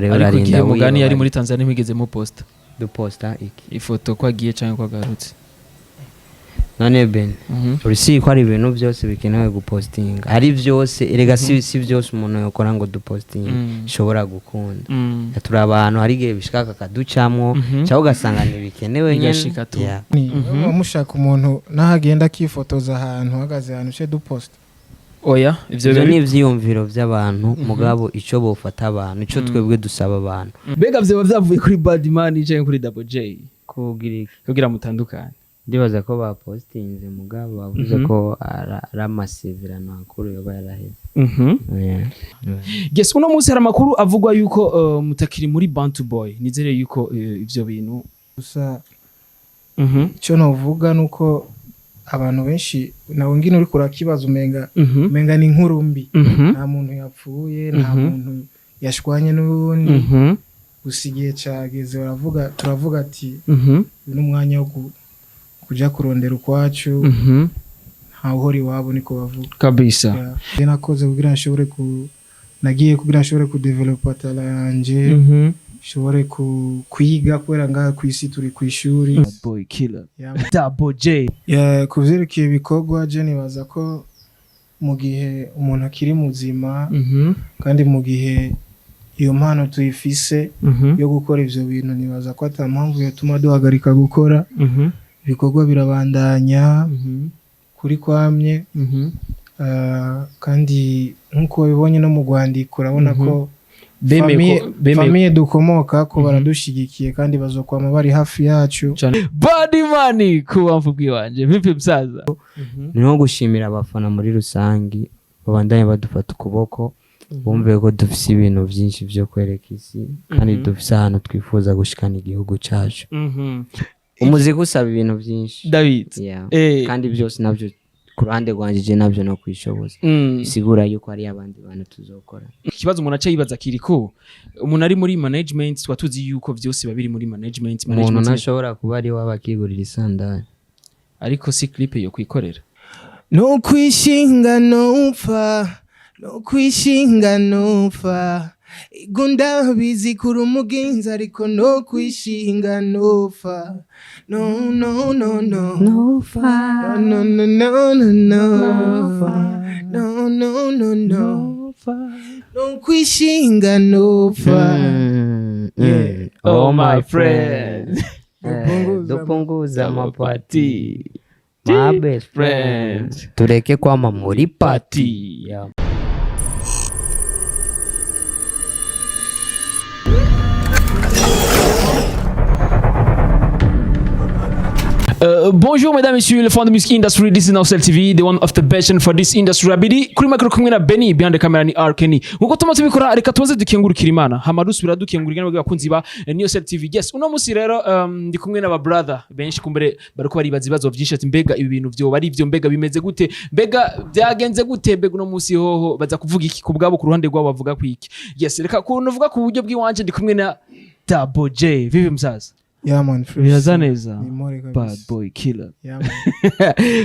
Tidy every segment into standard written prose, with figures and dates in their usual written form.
Rero Ariko igihe urarinda mugani yari wiba. Muri Tanzania ntimwigeze muposta Duposta iki? Ifoto ko agiye canke ko agarutse. None Ben, urisi ko ari ibintu byose bikenewe gupostinga, ari byose erega si byose umuntu yakora ngo dupostinge ishobora gukunda. Turi abantu, hari igihe bishika kakaducamwo cyangwa ugasanga ntibikenewe nyene. Bigashika tu. Yeah. Ni muba mushaka umuntu naho agenda akifotoza ahantu ahagaze ahantu uce duposta? Oya, ivyo Ivyo biba ni ivyiyumviro vy'abantu, mugabo ico bofata abantu, ico twebwe dusaba abantu Mbega vyoba vyavuye kuri Badman canke kuri Double J kugira iki? Kugira mutandukane. Ndibaza ko bapostinze, mugabo bavuze ko ari amasezerano akuru yoba yaraheze. Yeah. Yes, uno munsi hari amakuru avugwa yuko mutakiri muri Bantu Boy. Nizere yuko ivyo bintu Gusa icyo novuga ni uko abantu benshi nawe ngino uriko urakibaza umenga umenga ni inkuru mbi. Nta muntu yapfuye, nta muntu yashwanye n'uwundi. Gusa igihe cageze baravuga, turavuga ati uyu ni umwanya wo kuja kurondera ukwacu. Ntawuhora iwabo, niko bavuga. Kabisa. Yeah. Je nakoze kugira nshobore ku nagiye kugira nshobore kudevelopa talent yanje, nshobore kwiga kubera ngaha ku isi turi ku ishuri. Boy Killer. Yeah. Double J. Yeah, ku vyerekeye ibikorwa, je nibaza ko mu gihe umuntu akiri muzima kandi mu gihe iyo mpano tuyifise yo gukora ivyo bintu, nibaza ko ata mpamvu yatuma duhagarika gukora. Ibikorwa birabandanya kuri kwamye. Kandi nk'uko wabibonye no mu rwandiko, urabona ko Bemeye bemeye famille dukomoka ko baradushigikiye kandi bazokwama bari hafi yacu. Cyane. Badman, kuba mvugi wanje, vipi msaza? Ni nko gushimira abafana muri rusangi babandanye badufata ukuboko, bumve ko dufise ibintu byinshi byo kwereka isi kandi dufise ahantu twifuza gushikana igihugu cacu. Umuziki usaba ibintu byinshi. David. Yeah. Eh. Kandi byose nabyo ku ruhande rwanje, je nabyo no kwishoboza, bisigura yuko hari abandi bantu tuzokora. Ikibazo umuntu aca yibaza kiriko umuntu ari muri management, tuba tuzi yuko vyose biba biri muri management. Umuntu Management ntashobora kuba ari waba akigurira isandari. Ariko si clip yo kwikorera. Nukwishinga nupfa, nukwishinga nupfa, igunda bizikura umugenzi, ariko nukwishinga nupfa, no no no no no no no no no no no no no nukwishinga nupfa. Yeah. Oh, my friend. Dupunguza mapati, Party. My best friend, Friend. Tureke kwama muri party. Party. Yeah. Bonjour mesdames et messieurs, le fans de music industry, this is Nowcell TV, the one of the best and for this industry. Abiri kuri micro kumwe na Benny, behind the camera ni R Kenny. Nkuko tuma tubikora, reka tubanze dukengurukira Imana. Hama dusubira dukengurira n'abakunzi ba Newcell TV. Yes, uno musi rero ndi kumwe n'aba brother benshi, kumbere bariko baribaza ibibazo vyinshi ati mbega ibi bintu vyo bari ivyo, mbega bimeze gute, mbega byagenze gute, mbega uno musi hoho baza kuvuga iki ku bwabo, ku ruhande rwabo bavuga ku iki. Yes, reka kuvuga ku buryo bw'iwanje, ndi kumwe na Double J. Vipi msaza? Yeah man, fresh. Biraza neza. Ni more kabisa. Bad boy killer. Yeah man.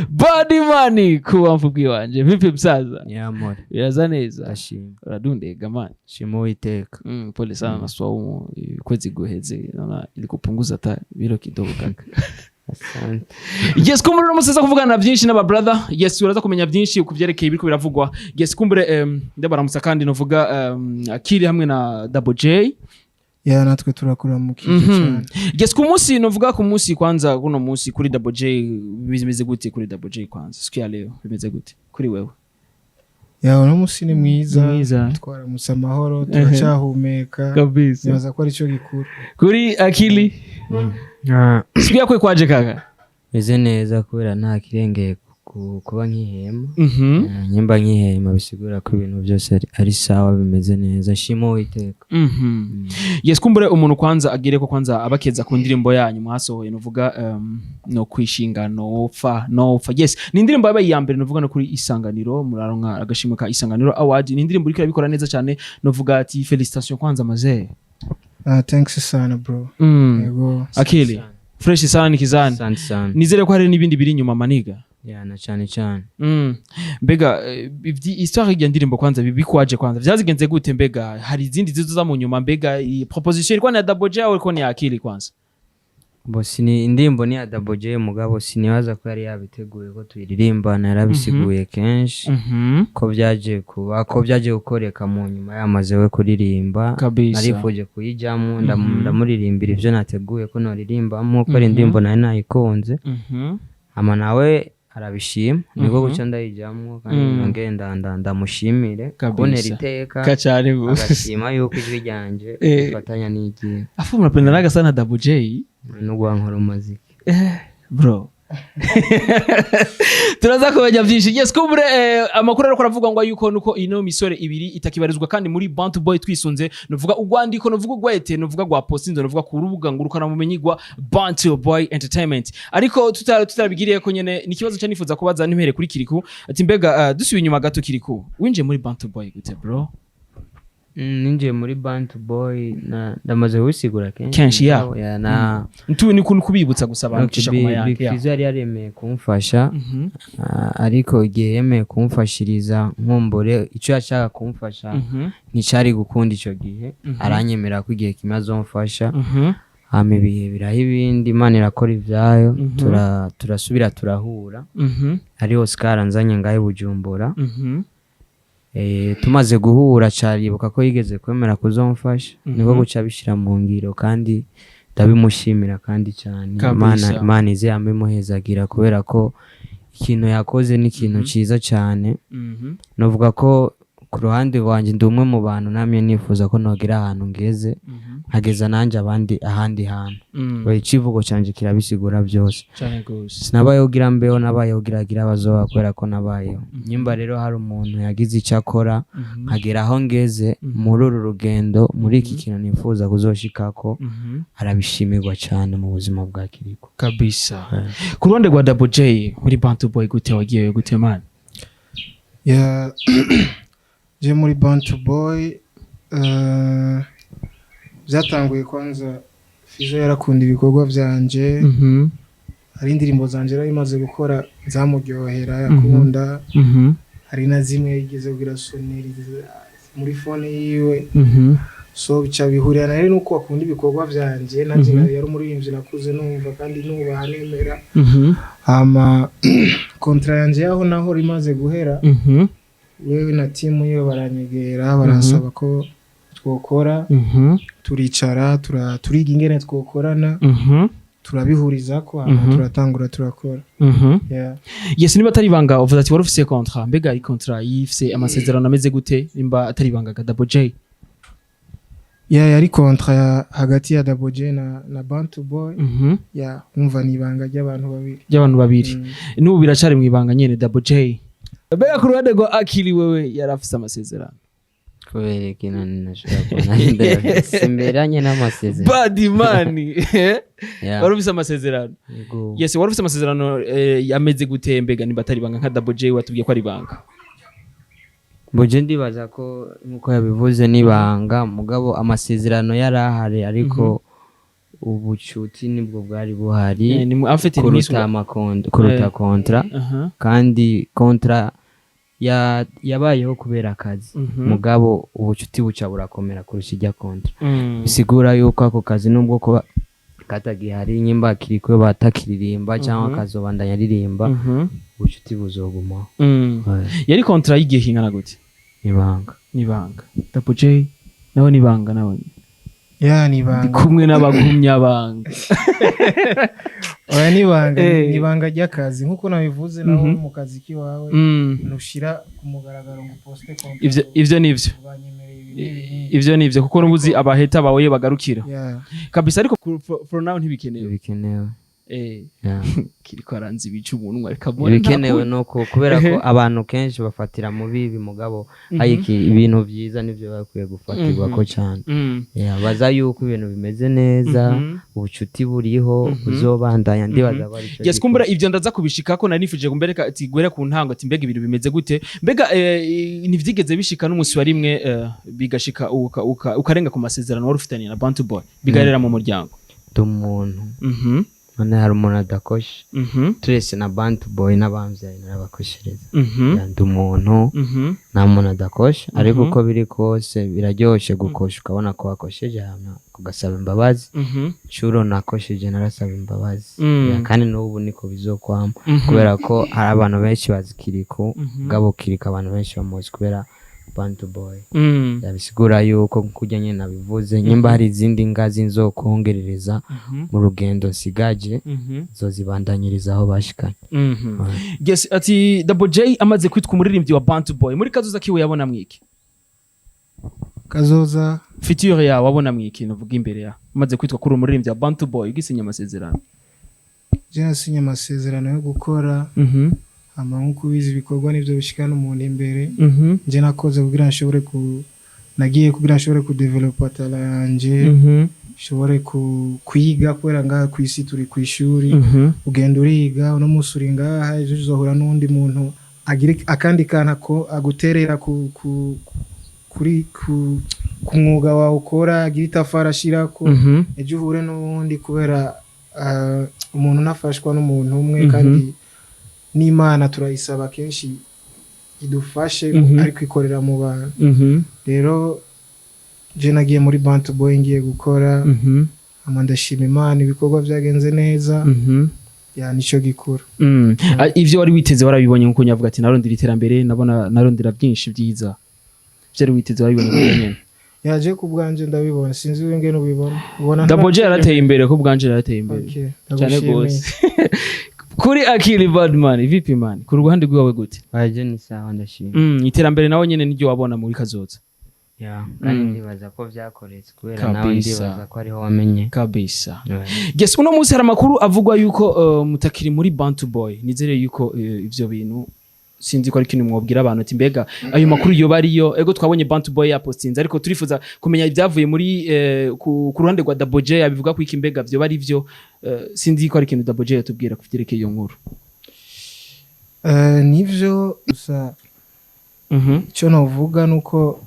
Body money kuba mvugi wanje, vipi msaza? Yeah, more. Biraza neza. Ndashima. Uradundega man. Shima Uwiteka. Pole sana na swaumu, kwezi guheze naona ilikupunguza hata biro kidogo kaka. Asante. Yes, kumbure uno musi kuvugana na byinshi n'aba brother. Yes, uraza kumenya byinshi ku byerekeye ibiriko biravugwa. Yes, kumbure ndabaramutsa kandi novuga Akili hamwe na Double J. Yeah, natwe turakuramukije cyane. Yes, ku munsi novuga ku munsi kwanza kuno munsi kuri Double J bimeze gute? Kuri Double J kwanza siku ya leo bimeze gute kuri wewe? Yeah, uno munsi ni mwiza. Mwiza. Twaramutse amahoro, turacyahumeka. Kabisa. Nibaza ko aricyo gikuru. Kuri Akili, siku yako ikwaje kaka? Meze neza kubera nta kirengeye kuba nkihema. Nyimba nkihema bisigura ko ibintu byose ari sawa, bimeze neza, shima Uwiteka. Yes, kumbure umuntu kwanza agire ko kwanza abakeza ku ndirimbo yanyu mwasohoye, nuvuga no kwishinga nopfa nopfa. Yes, ni indirimbo yabaye iya mbere nuvuga no kuri Isanganiro, muraronka agashimwe ka Isanganiro Award. Ni indirimbo iriko irabikora neza cyane, nuvuga ati félicitations kwanza mazee. Ah, thanks sana bro. Yego. Akili, fresh sana kizani. Asante sana. Nizere ko hari n'ibindi biri inyuma maniga. Ya, na cyane cyane. Mbega histoire y'irya ndirimbo kwanza bikwaje kwanza vyazigenze gute? Mbega hari izindi zizoza mu nyuma? Mbega iyi proposition ilikuwa ni ya Double J au ilikuwa ni ya Akili kwanza? Bo, sini indirimbo ni ya Double J, mugabo sinibaza ko yari yabiteguye ko tuyiririmbana. Yarabisiguye kenshi ko byaje kuba, ko byaje gukoreka mu nyuma yamaze we kuririmba. Narifuje kuyijyamo, ndamuririmbira ibyo nateguye ko noririmbamo, ko ari indirimbo nari nayikunze. Hama nawe arabishima, nibwo guca ndayijyamo, kandi nongere ndamushimire kubonera iteka, Kacane gose. agashima yuko ijwi ryanje rifatanya n'igihe. Afu mnapendanaga sana Double J. N'ugwankora umuziki. Bro, turaza kumenya byinshi. Yes, kumbure amakuru ariko aravuga ngo yuko nuko ino misore ibiri itakibarizwa kandi muri Bantu Boy, twisunze nuvuga urwandiko, nuvuga urwete, nuvuga rwa postinzo, nuvuga ku rubuga ngurukana bumenyi rwa Bantu Boy Entertainment. Ariko tutarabigiriye ko nyene ni ikibazo cyo nifuza kubaza nimpere kuri Kiriku, ati mbega dusubiye inyuma gato, Kiriku, winjiye muri Bantu Boy gute, bro? Ninjiye muri Bantu Boy ndamaze kubisigura kenshi. Kenshi, ya. Mugabo, ya, na Ntu ni kuntu kubibutsa gusa abantu cisha ku mayange. Big Fizzo yari yaremeye kumfasha, ariko igihe yemeye kumfashiriza, nkumbure icyo yashaka kumfasha nticari gukunda ico gihe. Aranyemera ko igihe kimwe azomfasha. Hama ibihe biraha ibindi, Imana irakora ivyayo, turasubira turahura. Ari Oscar anzanye ngahe i Bujumbura. Tumaze guhura, caribuka ko yigeze kwemera kuzomfasha, niko guca abishira mu ngiro, kandi ndabimushimira kandi cyane. Imana ize yame imuhezagira, kubera ko ikintu yakoze ni ikintu ciza cyane. Novuga ko ku ruhande rwanjye ndi umwe mu bantu namye nifuza ko nogera ahantu ngeze, nkageza nanjye abandi ahandi hantu. Oya, icivugo canje kirabisigura byose. Cyane gose. Sinabayeho kugira mbeho, nabayeho kugira agire abazoba, kubera ko nabayeho. Nyimba rero hari umuntu yagize icyo akora nkagera aho ngeze muri uru rugendo, muri iki kintu nifuza kuzoshikako, arabishimirwa cyane mu buzima bwa Kiriko. Kabisa. Ku ruhande rwa Double J, muri Bantu Boy gute, wagiye gute, man? Ya, je muri Bantu Boy byatanguye kwanza Fizo yarakunda ibikorwa byanje. Hari indirimbo zanje yari imaze gukora zamuryohera, yakunda. Hari na zimwe yigeze kugira soneri muri phone yiwe. So bica bihurira rero nuko akunda ibikorwa vyanje, nanje yari umuririmbyi nakuze numva kandi nubaha, nemera. Hama contrat yanje yaho naho rimaze guhera, wewe na timu yiwe baranyegera, baransaba ko twokora. Turicara, turiga ingene twokorana, turabihurizako, hama turatangura turakora. Yeah. Yes, niba atari ibanga, uvuze ati wari ufise contrat. Mbega iyi contrat yifise amasezerano ameze gute, nimba atari ibanga ga Double J? Yeah, yari contrat hagati ya Double J na Bantu Boy. Yeah, umva ni ibanga ry'abantu babiri. Ry'abantu babiri. N'ubu biracari mu ibanga nyene, Double J. Mbega ku ruhande rwa Akili, wewe yari afise amasezerano? Kubera ikintu nashobora kubona ndayafise simberanye n'amasezerano. Bad man. Yeah. Wari ufise amasezerano? Yego. Yes, wari ufise amasezerano ameze gute mbega, nimba atari ibanga? Nka Double J watubwiye ko ari ibanga. Buje ndibaza ko nkuko yabivuze n'ibanga, mugabo amasezerano yari ahari, ariko ubucuti nibwo bwari buhari Eh, ni en fait ni kuruta kuruta contrat. Kandi contrat yabayeho kubera akazi, mugabo ubucuti buca burakomera kurusha ijya contrat. Bisigura yuko ako kazi nubwo kuba katagihari, nyimba kiriko batakiririmba cyangwa akazobandanya aririmba, ubucuti buzogumaho. Yari contrat y'igihe kingana gute? Ibanga. Nibanga. Double J nawe nibanga nawe? Ya, ni Ndi ibanga. kumwe n'abagumyabanga. Oya, ni ibanga. Eh. Ni ibanga ry'akazi nkuko nabivuze nawe. Mu kazi kiwawe ntushira ku mugaragaro ngo uposte contrat. Ivyo nivyo. Banyemereye ibi n'ibi n'ibi. Ivyo nivyo, kuko n'ubuzi abaheta bawe bagarukira. Kabisa, ariko for now ntibikenewe. Bikenewe. Yeah. Kiriko aranze ibica umunwa, reka mbone. Ibikenewe nuko kubera ko abantu kenshi bafatira mu bibi, mugabo ariko ibintu byiza nibyo bakwiye gufatirwa ko cyane. Yeah, baza yuko ibintu bimeze neza, ubucuti buriho, buzobandanya, ndibaza ko aricyo Yes, kumbura ivyo ndaza kubishikako. Nari nifuje kumbereka ati gwera ku ntango, ati mbega ibintu bimeze gute? Mbega ntivyigeze bishika n'umunsi wa rimwe bigashika ukarenga ku masezerano wari ufitaniye na Bantu Boy, bigarera mu muryango? Ndi umuntu. None hari umuntu adakosha? Turese na Bantu Boy n'abamvyaye narabakoshereza. Ya, ndi umuntu, nta muntu adakosha, ariko uko biri kose biraryoshe gukosha ukabona ko wakosheje, hama ugasaba imbabazi. Nshuro nakosheje narasaba imbabazi. Ya, kandi n'ubu niko bizokwama, kubera ko hari abantu benshi bazi Kirikou. Gabo Kirikou abantu benshi bamuzi kubera Bantu Boy. Yabisigura yuko kurya nyene nabivuze, nyimba hari izindi ngazi nzokongerereza mu rugendo nsigaje, zozibandanyiriza aho bashikanye. Yes, ati Double J amaze kwitwa umuririmbyi wa Bantu Boy, muri kazoza kiwe yabona mwiki? Kazoza? Future yawe wabona mwiki, nuvuga imbere ya amaze kwitwa kuri umuririmbyi wa Bantu Boy, ugisinya amasezerano. Je nasinye amasezerano yo gukora, hama nk'uko ubizi ibikorwa nivyo bishikana umuntu imbere. Nje nakoze kugira nshobore ku nagiye kugira nshobore kudevelopa talent yanje, nshobore kwiga, kubera ngaha ku isi turi ku ishuri. Ugenda uriga, uno munsi uri ngaha, ejo uzohura n'undi muntu agira akandi kantu ako aguterera ku, kuri ku mwuga wawe ukora, agira itafari ashirako, ejo uhure n'uwundi, kubera umuntu unafashwa n'umuntu umwe. Kandi n'Imana turayisaba kenshi idufashe, ariko ikorera mu bantu. Rero je nagiye muri Bantu Boy ngiye gukora, hama ndashima Imana, ibikorwa byagenze neza. Ya, nico gikuru. Ivyo wari witeze warabibonye, nkuko nyavuga ati narondera iterambere, nabona narondera byinshi byiza, vyari witeze warabibonye kuko nyene? Yaje ku bwanje ndabibona, sinzi we ngene ubibona, ubona. Double J yarateye imbere, ko bwanje yarateye imbere. Okay, cyane ndagushimiye. gose. Kuri Akili Badman, vipi man, ku ruhande rwawe gute? Baje ni sawa, ndashima. Iterambere nawe nyene niryo wabona muri kazoza? Ya, kandi ndibaza ko vyakoretse kubera nawe ndibaza ko ariho wamenye. Kabisa. Yes, uno munsi hari amakuru avugwa yuko mutakiri muri Bantu Boy. Nizere yuko ivyo bintu, sinzi ko ari ikintu mwobwira abantu, ati mbega ayo makuru yoba ariyo? Ego, twabonye Bantu Boy yapostinze, ariko turifuza kumenya ibyavuye muri ku ruhande rwa Double J, abivuga ko iki, mbega vyoba ari vyo? Sinzi ko ari ikintu Double J yatubwira ku vyerekeye iyo nkuru. Nivyo gusa. Icyo novuga nuko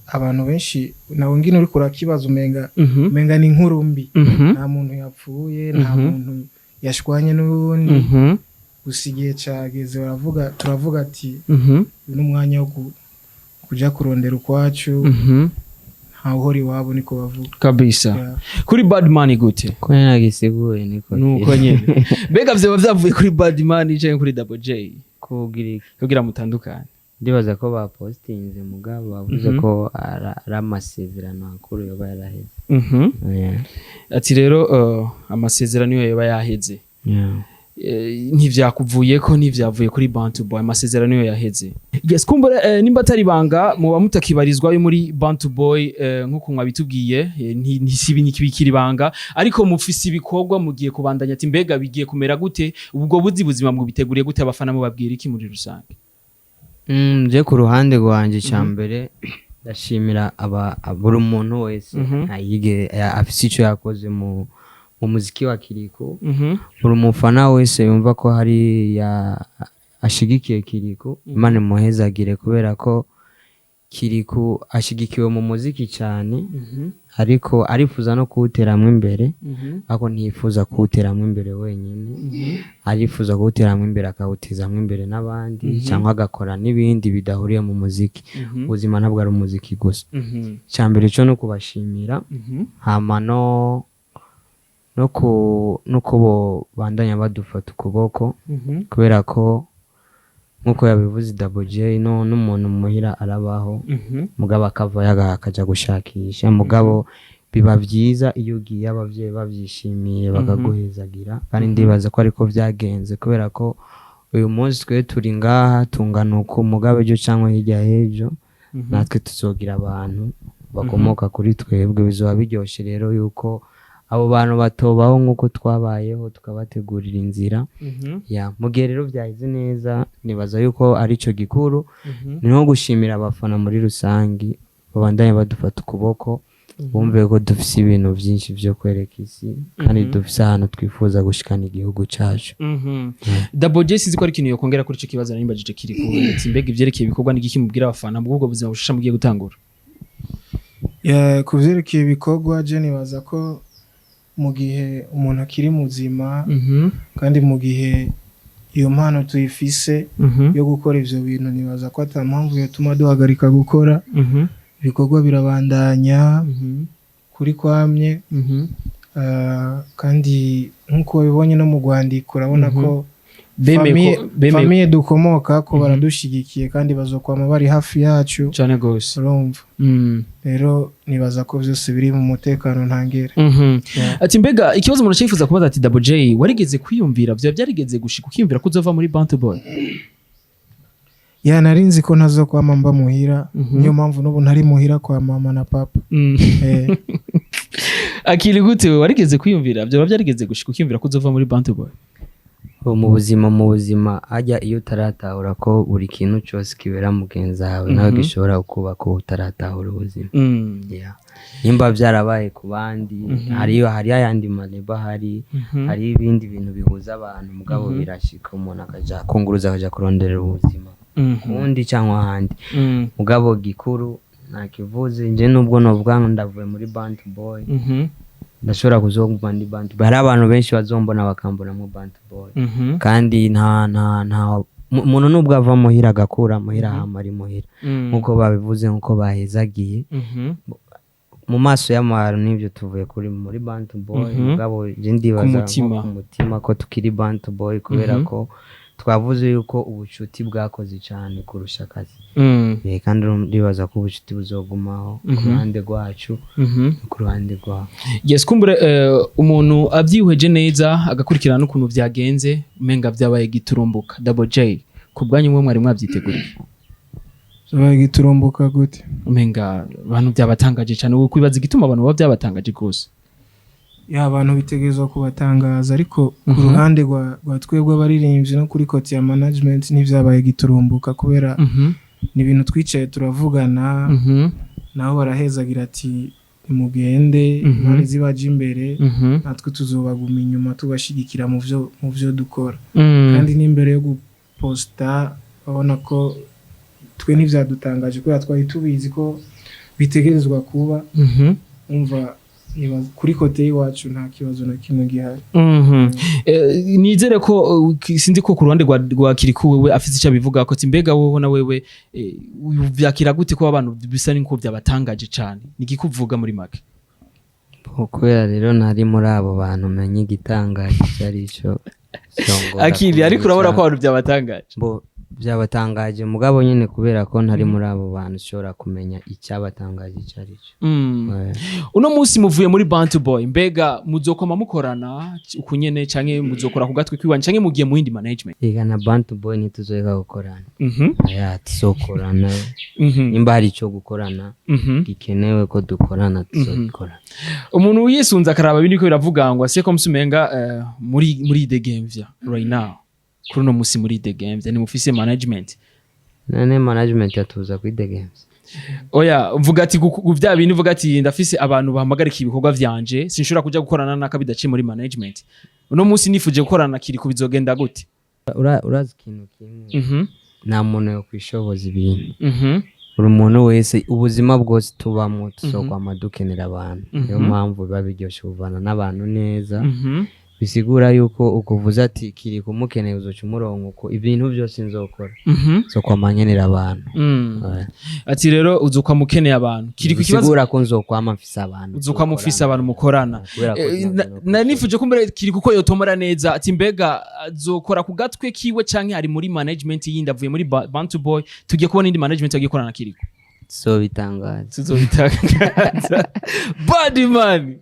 abantu benshi nawe ngine uriko urakibaza umenga umenga ni inkuru mbi. Nta muntu yapfuye, nta muntu yashwanye n'uwundi. Gusa igihe cageze baravuga, turavuga ati uyu ni umwanya wo kuja kurondera ukwacu. Ntawuhora iwabo, niko bavuga. Kabisa. Yeah. Kuri Badman gute? Ko nagisiguye niko. Nuko nyene, mbega vyoba vyavuye kuri Badman canke kuri Double J? Kugira iki? Kugira mutandukane. Ndibaza ko bapostinze, mugabo bavuze ko ari amasezerano akuru yoba yaraheze. Yeah. Ati rero amasezerano yo yoba yaheze. Yeah. Ntivyakuvuye ko ntivyavuye kuri Bantu Boy, amasezerano yo yaheze. Yes, kumbura nimba atari banga, muba mutakibarizwa yo muri Bantu Boy, nkuko mwabitubwiye, ntisibi nikibikira ibanga, ariko mufise ibikorwa mugiye kubandanya, ati mbega bigiye kumera gute? Ubwo buzi buzima mubiteguriye gute? Abafana mubabwira iki muri rusange? Je ku ruhande rwanje, cya mbere ndashimira aba buri muntu wese ayige afise icyo yakoze mu muziki wa Kirikou. Buri mufana wese yumva ko hari ya ashigikiye Kirikou, Imana imuhezagire, kubera ko Kirikou ashigikiwe mu muziki cyane, ariko arifuza no kuwuteramwo imbere, ariko ntiyifuza kuwuteramwo imbere wenyine. Arifuza kuwuteramwo imbere akawutezamwo imbere n'abandi, cyangwa agakora n'ibindi bidahuriye mu muziki. Ubuzima ntabwo ari umuziki gusa. Icya mbere cyo no kubashimira, hama no kubo bandanya badufata ukuboko, kubera ko nk'uko yabivuze Double J, no n'umuntu muhira arabaho, mugabo akavayo akaja gushakisha. Mugabo biba byiza iyo ugiye abavyeyi bavyishimiye, bakaguhezagira, kandi ndibaza ko ariko vyagenze, kubera ko uyu munsi twe turi ngaha tungana uku, mugabo ejo cyangwa hirya y'ejo natwe tuzogira abantu bakomoka kuri twebwe. Bizoba biryoshe rero yuko abo bantu batobaho nk'uko twabayeho, tukabategurira inzira. Ya, mu gihe rero byaheze neza, nibaza yuko arico gikuru. Ni nko gushimira abafana muri rusangi babandanye badufata ukuboko, bumve ko dufise ibintu byinshi vyo kwereka isi, kandi dufise ahantu twifuza gushikana igihugu cacu. Double J, sinzi ko ari ikintu yokongera kuri ico kibazo narimbajije kiri ku ati mbega ivyerekeye ibikorwa n'igiki mubwira abafana mu bwo buzima bushasha mugiye gutangura? Ya, ku vyerekeye ibikorwa, je nibaza ko Mu gihe umuntu akiri muzima, kandi mu gihe iyo mpano tuyifise yo gukora ivyo bintu, nibaza ko ata mpamvu yotuma duhagarika gukora. Ibikorwa birabandanya kuri kwamye. Kandi nk'uko wabibonye no mu rwandiko, urabona ko Bemeye bemeye famille dukomoka ko baradushigikiye kandi bazokwama bari hafi yacu. Cane gose. Urumva rero, nibaza ko byose biri mu mutekano ntangere. Yeah. Ati mbega ikibazo umuntu cyifuza kubaza, ati Double J, warigeze kwiyumvira, vya byarigeze gushika ukiyumvira ko uzova muri Bantu Boy? Ya, nari nzi ko ntazokwama mba muhira. Niyo mpamvu n'ubu ntari muhira kwa mama na papa. Akiri gute, we warigeze kwiyumvira, vyoba byarigeze gushika ukiyumvira ko uzova muri Bantu Boy? Mu buzima hajya iyo utaratahura ko buri kintu cyose kibera mugenzi wawe nawe gishobora kuba ko utaratahura ubuzima. Yeah. Nimba byarabaye ku bandi, hariyo ayandi maneba, hari ibindi bintu bihuza abantu, mugabo birashika umuntu akaja kunguruza, akaja kuronderera ubuzima kundi cyangwa ahandi. Mugabo gikuru ntakivuze, nje nubwo novuga ngo ndavuye muri Bantu Boy, ndashobora kuzoguma ndi Bantu Boy. Hari abantu benshi bazombona bakambona mu Bantu Boy. Kandi nta umuntu nubwo ava muhira agakura muhira, hama ari muhira, nkuko babivuze, nkuko bahezagiye mu maso y'amaharo n'ibyo, tuvuye kuri muri Bantu Boy, mugabo je ndibaza Ku mutima. nko ku mutima ko tukiri Bantu Boy, kubera ko twavuze yuko ubucuti bwakoze cyane kurusha akazi. Kandi ndibaza ko ubucuti buzogumaho ku ruhande rwacu no ku ruhande rwabo. Yes, kumbure umuntu abyihweje neza agakurikirana n'ukuntu byagenze, umenga byabaye giturumbuka. Double J, ku bwanyu mwe mwari mwabyiteguriye? Zabaye giturumbuka gute? Umenga abantu byabatangaje cyane, wowe kwibaza igituma abantu baba byabatangaje rwose. Ya, abantu bitegerezwa kubatangaza, ariko ku ruhande rwa twebwe abaririmbyi no kuri côté ya management ntibyabaye giturumbuka, kubera ni ibintu twicaye turavugana, nabo barahezagira ati nimugende, Imana izibaje imbere, natwe tuzobaguma inyuma tubashigikira mu vyo dukora. Kandi n'imbere yo guposta, babona ko twe ntivyadutangaje kubera twari tubizi ko bitegerezwa kuba. Umva, kuri côté y'iwacu nta kibazo na kimwe gihari. Nizere ko sinzi ko ku ruhande rwa Kirikou wewe afite icyo abivuga ko, ati mbega wowe na wewe vyakira gute ko abantu bisa n'uko byabatangaje cyane? Ni kuvuga muri make. Kubera rero ntari muri abo bantu, menye igitangaje icyo ari cyo vyongora. Akiri, ariko urabona ko kumenya. abantu byabatangaje. Bo byabatangaje, mugabo nyine kubera ko ntari muri abo bantu, ushobora kumenya icyabatangaje icyo ari cyo. Uno munsi muvuye muri Bantu Boy, mbega muzokoma mukorana uku nyene, canke muzokora ku gatwe kwiwanyu, canke mugiye mu yindi management? Ega na Bantu Boy ntituzoreka gukorana. Aya, tuzokorana. Nimba hari icyo gukorana gikenewe ko dukorana, tuzogikorana. Umuntu yisunze akaraba ibindi ko biravuga ngo ase ko musumenga muri degemvya right now, kuri uno musi muri degemvya ni mufise management. None management yatuza kwidegemvya? Oya, mvuga ati vya bintu uvuga ati ndafise abantu bahamagarika ibikorwa vyanje, sinshobora kuja gukorana naka bidaciye muri management. Uno munsi nifuje gukorana na Kirikou, bizogenda gute? Urazi ikintu kimwe? Nta muntu yo kwishoboza ibintu. Buri muntu wese, ubuzima bwose tubamo, tuzokwama dukenera abantu. Niyo mpamvu biba biryoshe kuvana n'abantu neza. Bisigura yuko ukuvuze ati kiri kumukeneye, uzoca umurongo uko ibintu byose nzokora, nzokwama nkenera abantu. Ati rero uzokwama ukeneye abantu, kiri ku kibazo. Bisigura ko nzokwama mfise abantu Uzokwama ufise abantu mukorana. Kubera ko sinabona uko. Nifuje ko mbere kiri kuko yotomora neza, ati mbega azokora ku gatwe kiwe canke ari muri management yindi? Avuye muri Bantu Boy, tugiye kubona indi management agiye gukorana na Kirikou? So bitangaza. Tuzobitangaza, bad man.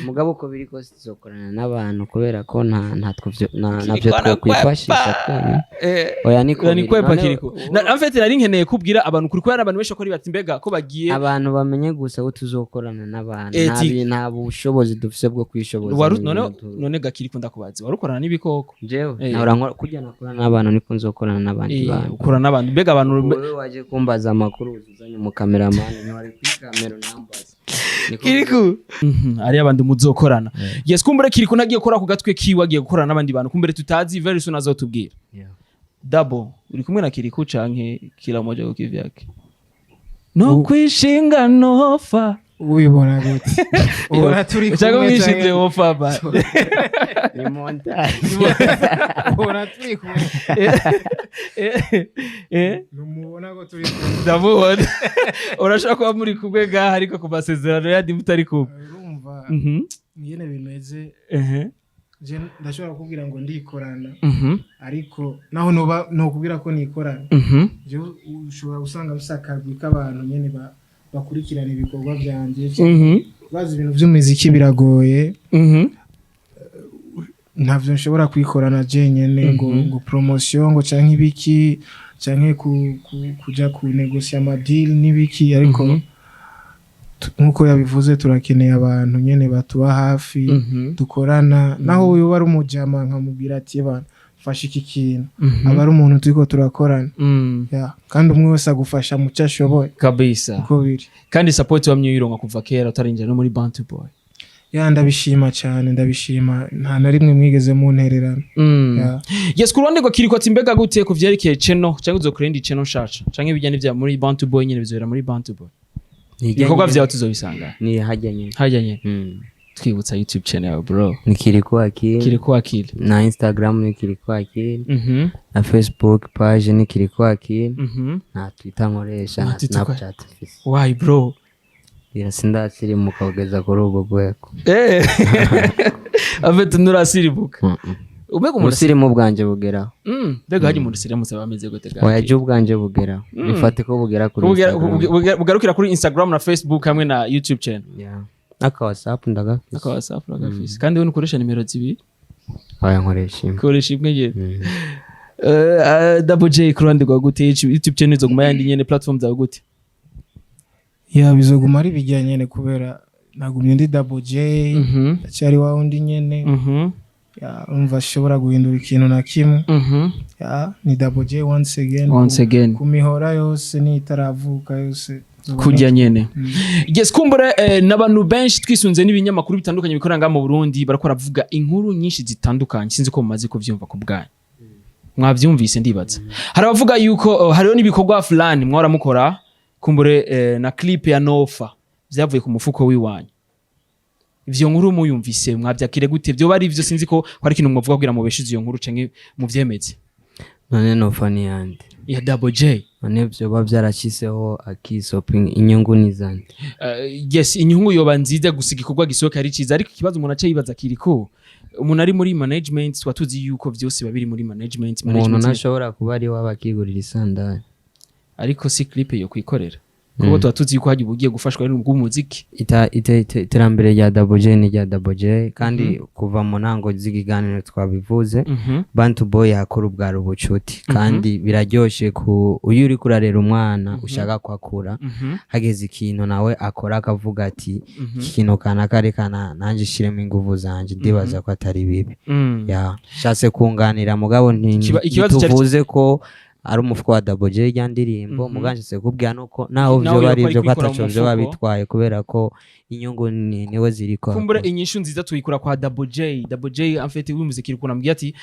Mugabo uko biri kose tuzokorana n'abantu, kubera ko nta ntatwo navyo twokwifashisha twenyine. Oya, niko Oya, ni biri. kwepa. None Kirikou, en fait nari nkeneye kubwira abantu kuri kubera abantu benshi bakora bati mbega ko bagiye. Abantu bamenye gusa ko tuzokorana n'abantu. Nta bushobozi dufise bwo kwishoboza mu None bintu none ga Kirikou, ndakubaza, warukorana n'ibikoko? Jewe nahora nkora kurya, nakorana n'abantu, niko nzokorana n'abandi bantu. Ukorana n'abantu, mbega abantu Wowe waje kumbaza amakuru uzanye umukameramani, ntiwari kuri kamera unambaza. Kirikou, ari abandi muzokorana. Yes, kumbure Kirikou ntagiye gukora ku gatwe kiwe, agiye gukorana n'abandi bantu kumbure tutazi, very soon azotubwira. Double, uri kumwe na Kirikou canke kila mmoja ku kivyake? No kwishinga nofa. Ubibona gute? Ubona turi Cyangwa kumwe? mwishinze Canke wofaba? Ni montage. Ubona turi kumwe? Numubona ko turi kumwe? Ndamubona. Urashobora kuba muri kumwe ngaha, ariko ku masezerano yandi mutari kumwe. Urumva ingene bimeze. Je ndashobora kukubwira ngo ndikorana, ariko naho noba nokubwira ko nikorana, je ushobora gusanga mfise akagwi k'abantu nyene bakurikirana ibikorwa vyanje. Bazi ibintu vy'umuziki biragoye. Ntavyo nshobora kwikorana jenyene ngo promotion, ngo canke ibiki, canke kuja ku negocia ama deal n'ibiki, ariko nkuko yabivuze, turakeneye abantu nyene batuba hafi, dukorana. Naho uyu ari umujama, nkamubwira ati: "Bana, mfasha iki kintu," aba ari umuntu turiko turakorana. Yeah. Kandi umwe wese agufasha mu cyo ashoboye. Uko biri. Kandi support wamye uyironka kuva kera utarinjira no muri Bantu Boy. Ya, ndabishima cyane, ndabishima. Nta na rimwe mwigeze muntererana. Yeah. Yes, ku ruhande rwa Kiriko, ati mbega gute ku vyerekeye channel, cyangwa uzokora indi channel nshasha, canke ibijya n'ivya muri Bantu Boy nyene bizohera muri Bantu Boy? Ibikorwa vyawe tuzobisanga? Ni hajya nyine. Hajya nyene. Twibutsa YouTube channel yawe, bro. Ni Kiriko Akili. Kiriko Akili. Na Instagram ni Kiriko Akili, na Facebook page ni Kiriko Akili. Nta Twitter nkoresha. Nta Na Twitter. Snapchat mfise. Why, bro? Sindasirimuka kugeza kuri ubwo rwego. Afite nturasiribuka? Mm-mm. Ubega umuntu Ubusirimu bwanje bugeraho. Mbega hajya umuntu usiramutse aba ameze gute ga? Oya, je ubwanje bugeraho, bifate ko bugera kuri Instagram. Bugarukira kuri Instagram na Facebook hamwe na YouTube channel. Yeah. N'aka WhatsApp ndagafise. Aka WhatsApp uragafise? Kandi we nukoresha nimero zibiri? Oya, nkoresha imwe. Koresha imwe nyene. Double J, ku ruhande rwa gute? YouTube channel izoguma yandi nyene? Platform zawe gute? Ya, bizoguma ari bijya nyene, kubera nagumye ndi Double J, ndacyari wa wundi nyene. Ya, urumva ashobora guhindura ikintu na kimwe. Ya, ni Double J once again. Once again. Ku mihora yose n'itaravuka yose nzoba. Kujya nyene. Yes, kumbure n'abantu benshi twisunze n'ibinyamakuru bitandukanye bikorera ngaha mu Burundi, barako baravuga inkuru nyinshi zitandukanye. Sinzi ko mumaze kuvyumva ku bwanyu, mwavyumvise ndibaza. Hari abavuga yuko hariho n'ibikorwa fulani mwahora mukora, kumbure na clip ya Nofa vyavuye ku mufuko w'iwanyu. Ivyo nkuru muyumvise mwavyakire gute? Vyoba ari ivyo? Sinzi ko hari ikintu mwavuga kugira mubeshize iyo nkuru canke muvyemeze. None Nofa ni yande? Ya Double J. None vyoba vyarashizeho akisopo, inyungu ni zande? Yes, inyungu yoba nziza gusa igikorwa gisohoka ari ciza, ariko ikibazo umuntu aca yibaza, kiriko umuntu ari muri management, tuba tuzi yuko vyose biba biri muri management. Umuntu Management. ntashobora kuba ari waba akigurira isandari. Ariko si clip yo kwikorera, kuko tuba tuzi yuko hagiye ugiye gufashwa ari bw'umuziki. Iterambere rya Double J ni rya Double J, kandi kuva mu ntango z'ikiganiro twabivuze, Bantu Boy yakora ubwari ubucuti, kandi biraryoshe ku iyo uriko urarera umwana ushaka ko akura, hageze ikintu nawe akora akavuga ati: "Iki kintu kanaka, reka nanjye shiremo inguvu zanje." Ndibaza ko atari bibi. Ya, shatse kunganira mugabo Ikibazo ntituvuze ko ari umufuko wa Double J rya ndirimbo. Mugabo nshatse kubwira nuko naho Nawe vyoba ari yoba ivyo ko ari kwikora ataco mu vyoba mufuko. bitwaye, kubera ko inyungu niwe ziriko. Kumbura inyishu nziza tuyikura kwa Double J. Double J, en fait, wumvise kiri kunambwira ati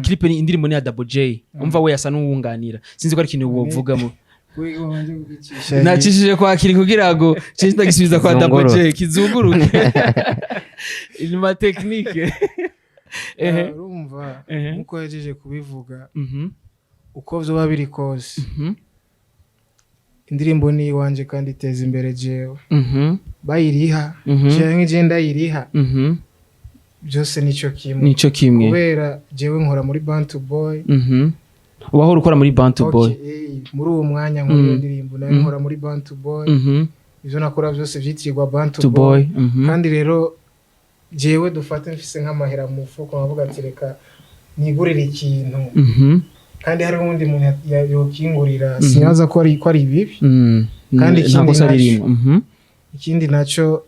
clip ni indirimbo ni ya Double J. Umva, we yasa n'uwunganira. Sinzi ko ari ikintu wovuga mu nacishije kwa kiri kugira ngo cece ndagisubiza kwa Double J kizunguruke ni ma technique. Ehe. Urumva, nkuko yajeje kubivuga, uko vyoba biri kose, indirimbo ni iwanje kandi iteza imbere jewe. Bayiriha canke je ndayiriha, byose nico kimwe. Nico kimwe. Kubera jewe nkora muri Bantu Boy. Wahora ukora muri Bantu Boy? Okay, muri uwo mwanya nkora iyo ndirimbo nayo nkora muri Bantu Boy. Ivyo nakora byose vyitirirwa Bantu To Boy. Boy. Kandi rero jewe dufate mfise nk'amahera mu mufuko, nkavuga ati: "Reka nigurire ikintu," kandi hari uwundi muntu yokingurira, sinibaza ko ari bibi. Kandi Nta ikindi kosa naco- ririmo. Ikindi naco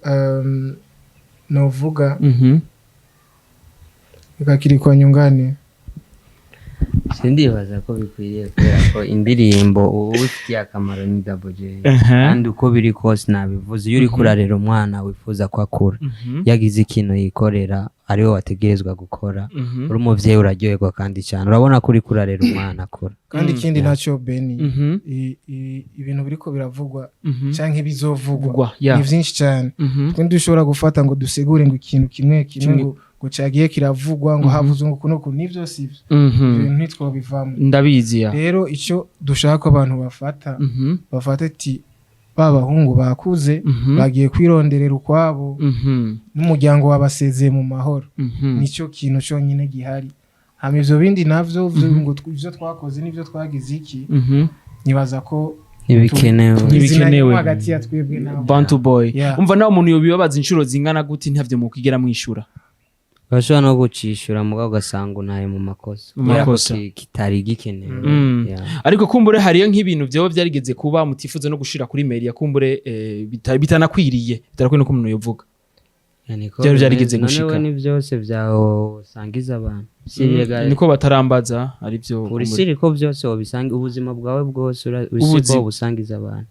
novuga, reka kiri kwa nyungane. Sindibaza ko bikwiriye, kubera ko indirimbo uba ufitiye akamaro ni Double J. Kandi uko biri kose, nabivuze, iyo uriko urarera umwana wifuza ko akura, yagize ikintu yikorera ariwe wategerezwa gukora, uri umuvyeyi uraryoherwa kandi cyane urabona ko uriko urarera umwana akura. Kandi ikindi nacyo, Beni, ibintu biriko biravugwa canke bizovugwa Vugwa, yeah. ni vyinshi cyane. Twe ntidushobora gufata ngo dusigure ngo ikintu kimwe kimwe Kimwe. ngo cagiye kiravugwa, ngo havuzwe ngo uku n'uku, nivyo sivyo. Ibyo bintu ntitwobivamo. Ndabizi ya. Rero icyo dushaka ko abantu bafata, bafata ati ba bahungu bakuze, bagiye kwironderera ukwabo, n'umuryango wabasezeye mu mahoro. Nicyo kintu cyonyine gihari. Hama ivyo bindi navyo ngo ivyo twakoze n'ivyo twagize iki, nibaza ko ntibikenewe. Ntibikenewe. hagati ya twebwe nabo. Bantu Boy. Yeah. Umva, nawe umuntu yobibabaza inshuro zingana gute, ntavyo mukigera mwishura. Urashobora no gucishura mugabo ugasanga unaye mu makosa, Mu kubera ko makosa. kitari gikenewe. Yeah. Ariko kumbure hariyo nk'ibintu vyoba vyarigeze kuba mutifuza no gushira kuri media, kumbure bitanakwiriye, bitarakwiye no ko umuntu yovuga. Yeah, niko Byari byarigeze bimeze. None gushika. we ni byose byawe usangiza abantu? Si Niko batarambaza arivyo. Uri siri ko byose wobisanga ubuzima bwawe bwose uri siri ko wobusangiza abantu?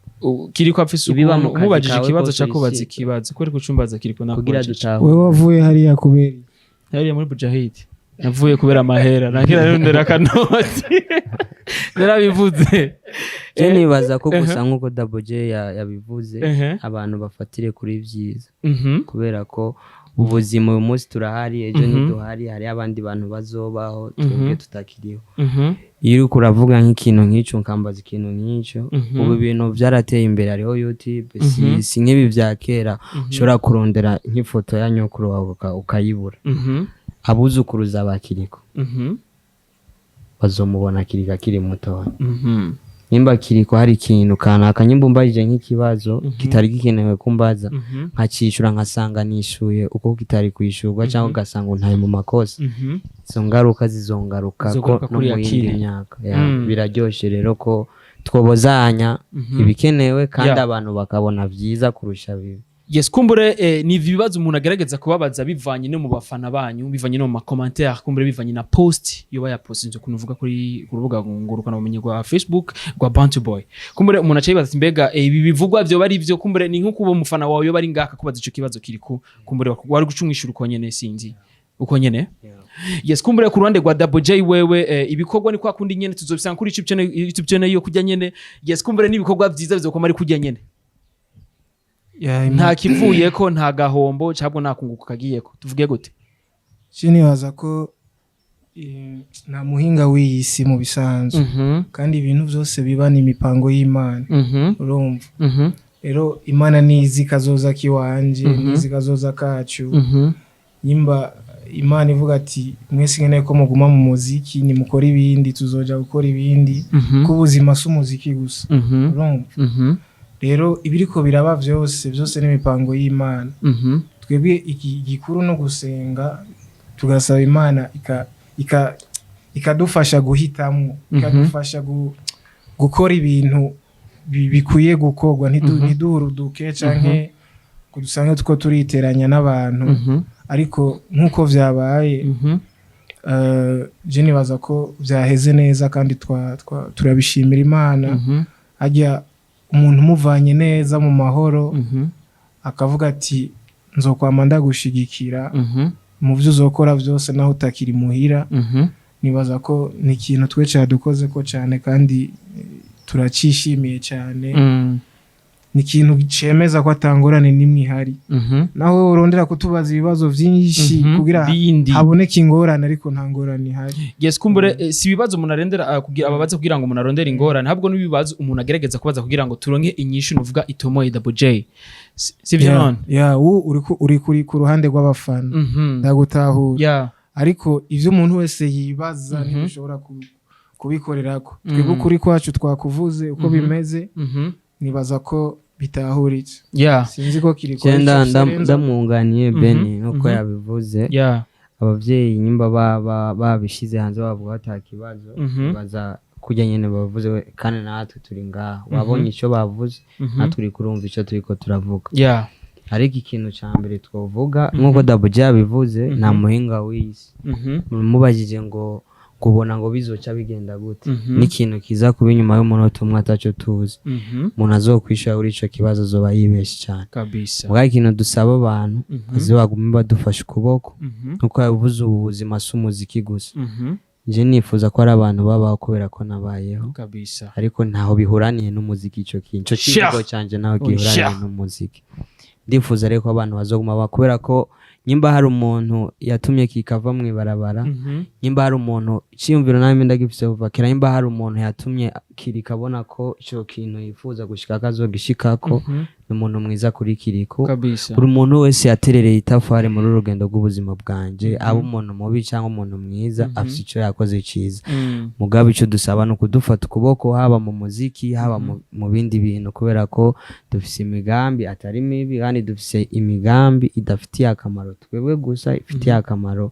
Kiriko afise Ibiba ukuntu mu kazi umubajije kawe ikibazo, kose cakubaza uri ikibazo kubera ko ucumbaza kiriko kugira nakubajije. dutahure. Wewe wavuye hariya kubera iki? Hariya muri Bujahid navuye kubera amahera, nagira rondera akanoti, narabivuze. Je nibaza ko gusa nk'uko Double J yabivuze, abantu bafatire kuri byiza, kubera ko ubuzima uyu munsi turahari, ejo ntiduhari, hariho abandi bantu bazobaho twebwe tutakiriho. Iyo uriko uravuga nk'ikintu nk'icyo, nkambaza ikintu nk'icyo, ubu ibintu byarateye imbere, hariho YouTube, si nk'ibi bya kera ushobora kurondera nk'ifoto ya nyokuru wawe ukayibura. Abuzukuruza ba Kiriko bazomubona Kiriko akiri mutoya. Nimba Kiriko hari ikintu kanaka, nyimba umbajije nk'ikibazo kitari gikenewe kumbaza, nkacishura nkasanga nishuye uko kitari kwishurwa, cyangwa ugasanga untaye mu makosa, izo ngaruka zizongaruka ko Zizogaruka no kuri mu yindi Akili. myaka. Ya, biraryoshe rero ko twobozanya ibikenewe kandi abantu bakabona byiza kurusha bibi. Yes, kumbure ni ibibazo umuntu agerageza kubabaza bivanye no mu bafana banyu, bivanye no mu ma commentaire, kumbure bivanye na post yoba yapostinze ukuntu uvuga kuri ku rubuga ngurukana bumenyi rwa Facebook rwa Bantu Boy. Kumbure umuntu aca yibaza ati mbega ibi bivugwa vyoba ari byo? Kumbure ni nko kuba umufana wawe yoba ari ngaka kubaza ico kibazo kiriko, kumbure wari guca umwishura uko nyene, sinzi uko nyene. Yes, kumbure ku ruhande rwa Double J, wewe ibikorwa ni kwa kundi nyene tuzobisanga kuri YouTube channel, YouTube channel yo kujya nyene. Yes, kumbure n'ibikorwa vyiza bizokoma ari kujya nyene. Ya, Nta kivuyeko, nta gahombo cyabwo, nta kunguka kagiyeko, tuvuge gute? Je nibaza ko nta muhinga w'iyi si mu bisanzwe, kandi ibintu byose biba ni imipango y'Imana. Urumva rero, Imana nizi kazoza kiwanje, nizi kazoza kacu. Nyimba Imana ivuga ati mwese nkeneye ko muguma mu muziki, nimukora ibindi, tuzoja gukora ibindi, ko ubuzima si umuziki gusa. Urumva rero, ibiriko biraba vyose byose n'imipango y'Imana. Twebwe iki gikuru no gusenga, tugasaba Imana ikadufasha guhitamwo, ikadufasha gukora ibintu bikwiye gukorwa, ntiduhuruduke canke ngo dusange tuko turiteranya n'abantu. Ariko nk'uko vyabaye, je nibaza ko vyaheze neza kandi turabishimira Imana. Harya umuntu umuvanye neza mu mahoro, akavuga ati nzokwama ndagushigikira mu byo uzokora byose naho utakiri muhira, nibaza ko ni ikintu twe cyadukoze ko cyane kandi turacishimiye cyane. Ni ikintu cemeza ko atangorane n'imwe ihari, naho urondera kutubaza ibibazo byinshi kugira Bindi. haboneke ingorane, ariko nta ngorane ihari. Yes, kumbure si ibibazo umuntu arendera kugira ababaza kugira ngo umuntu arondere ingorane, ahubwo n'ibibazo umuntu agerageza kubaza kugira ngo turonke inyishu nuvuga itomoye. Double J, sivyo? None Ya, uri kuri ku ruhande rw'abafana, ndagutahura. Ariko ivyo umuntu wese yibaza ntidushobora kubikorerako. Twebwe ukuri kwacu twakuvuze uko bimeze. Nibaza ko bitahuritse. Sinzi ko kiri. Je ndamwunganiye Beni nkuko yabivuze. Abavyeyi nyimba babishize hanze bavuga ata kibazo, baza kurya nyene bavuze kandi natwe turi ngaha, wabonye ico bavuze, natwe uri kurumva ico turiko turavuga. Ariko ikintu ca mbere twovuga, nk'uko Double J yabivuze, nta muhinga w'isi. Mubajije ngo Kubona ngo bizoca bigenda gute n'ikintu kiza kuba inyuma y'umunota umwe ataco tuzi. Umuntu azokwishura kuri ico kibazo azoba yibeshe cane. Mugabo ikintu dusaba abantu, baze bagume badufashe ukuboko, nkuko yabivuze, ubu buzima si umuziki gusa. Nje nifuza ko ari abantu babaho kubera ko nabayeho, ariko ntaho bihuraniye n'umuziki ico kintu, ico kivugo canje ntaho gihuraniye n'umuziki. Ndifuza rero ko abantu bazoguma kubera ko nyimba hari umuntu yatumye kikava mw'ibarabara, nyimba hari umuntu, iciyumviro nawe ndagifise kuva kera, nyimba hari umuntu yatumye Kiriko abona ko ico kintu yifuza gushikako azogishikako, ni umuntu mwiza kuri Kiriko. Buri muntu wese yaterereye itafari muri uru rugendo rw'ubuzima bwanje, aba umuntu mubi cyangwa umuntu mwiza, afise ico yakoze ciza. Mugabo ico dusaba ni ukudufata ukuboko, haba mu muziki, haba mu bindi bintu, kubera ko dufise imigambi atari mibi, kandi dufise imigambi idafitiye akamaro twebwe gusa, ifitiye akamaro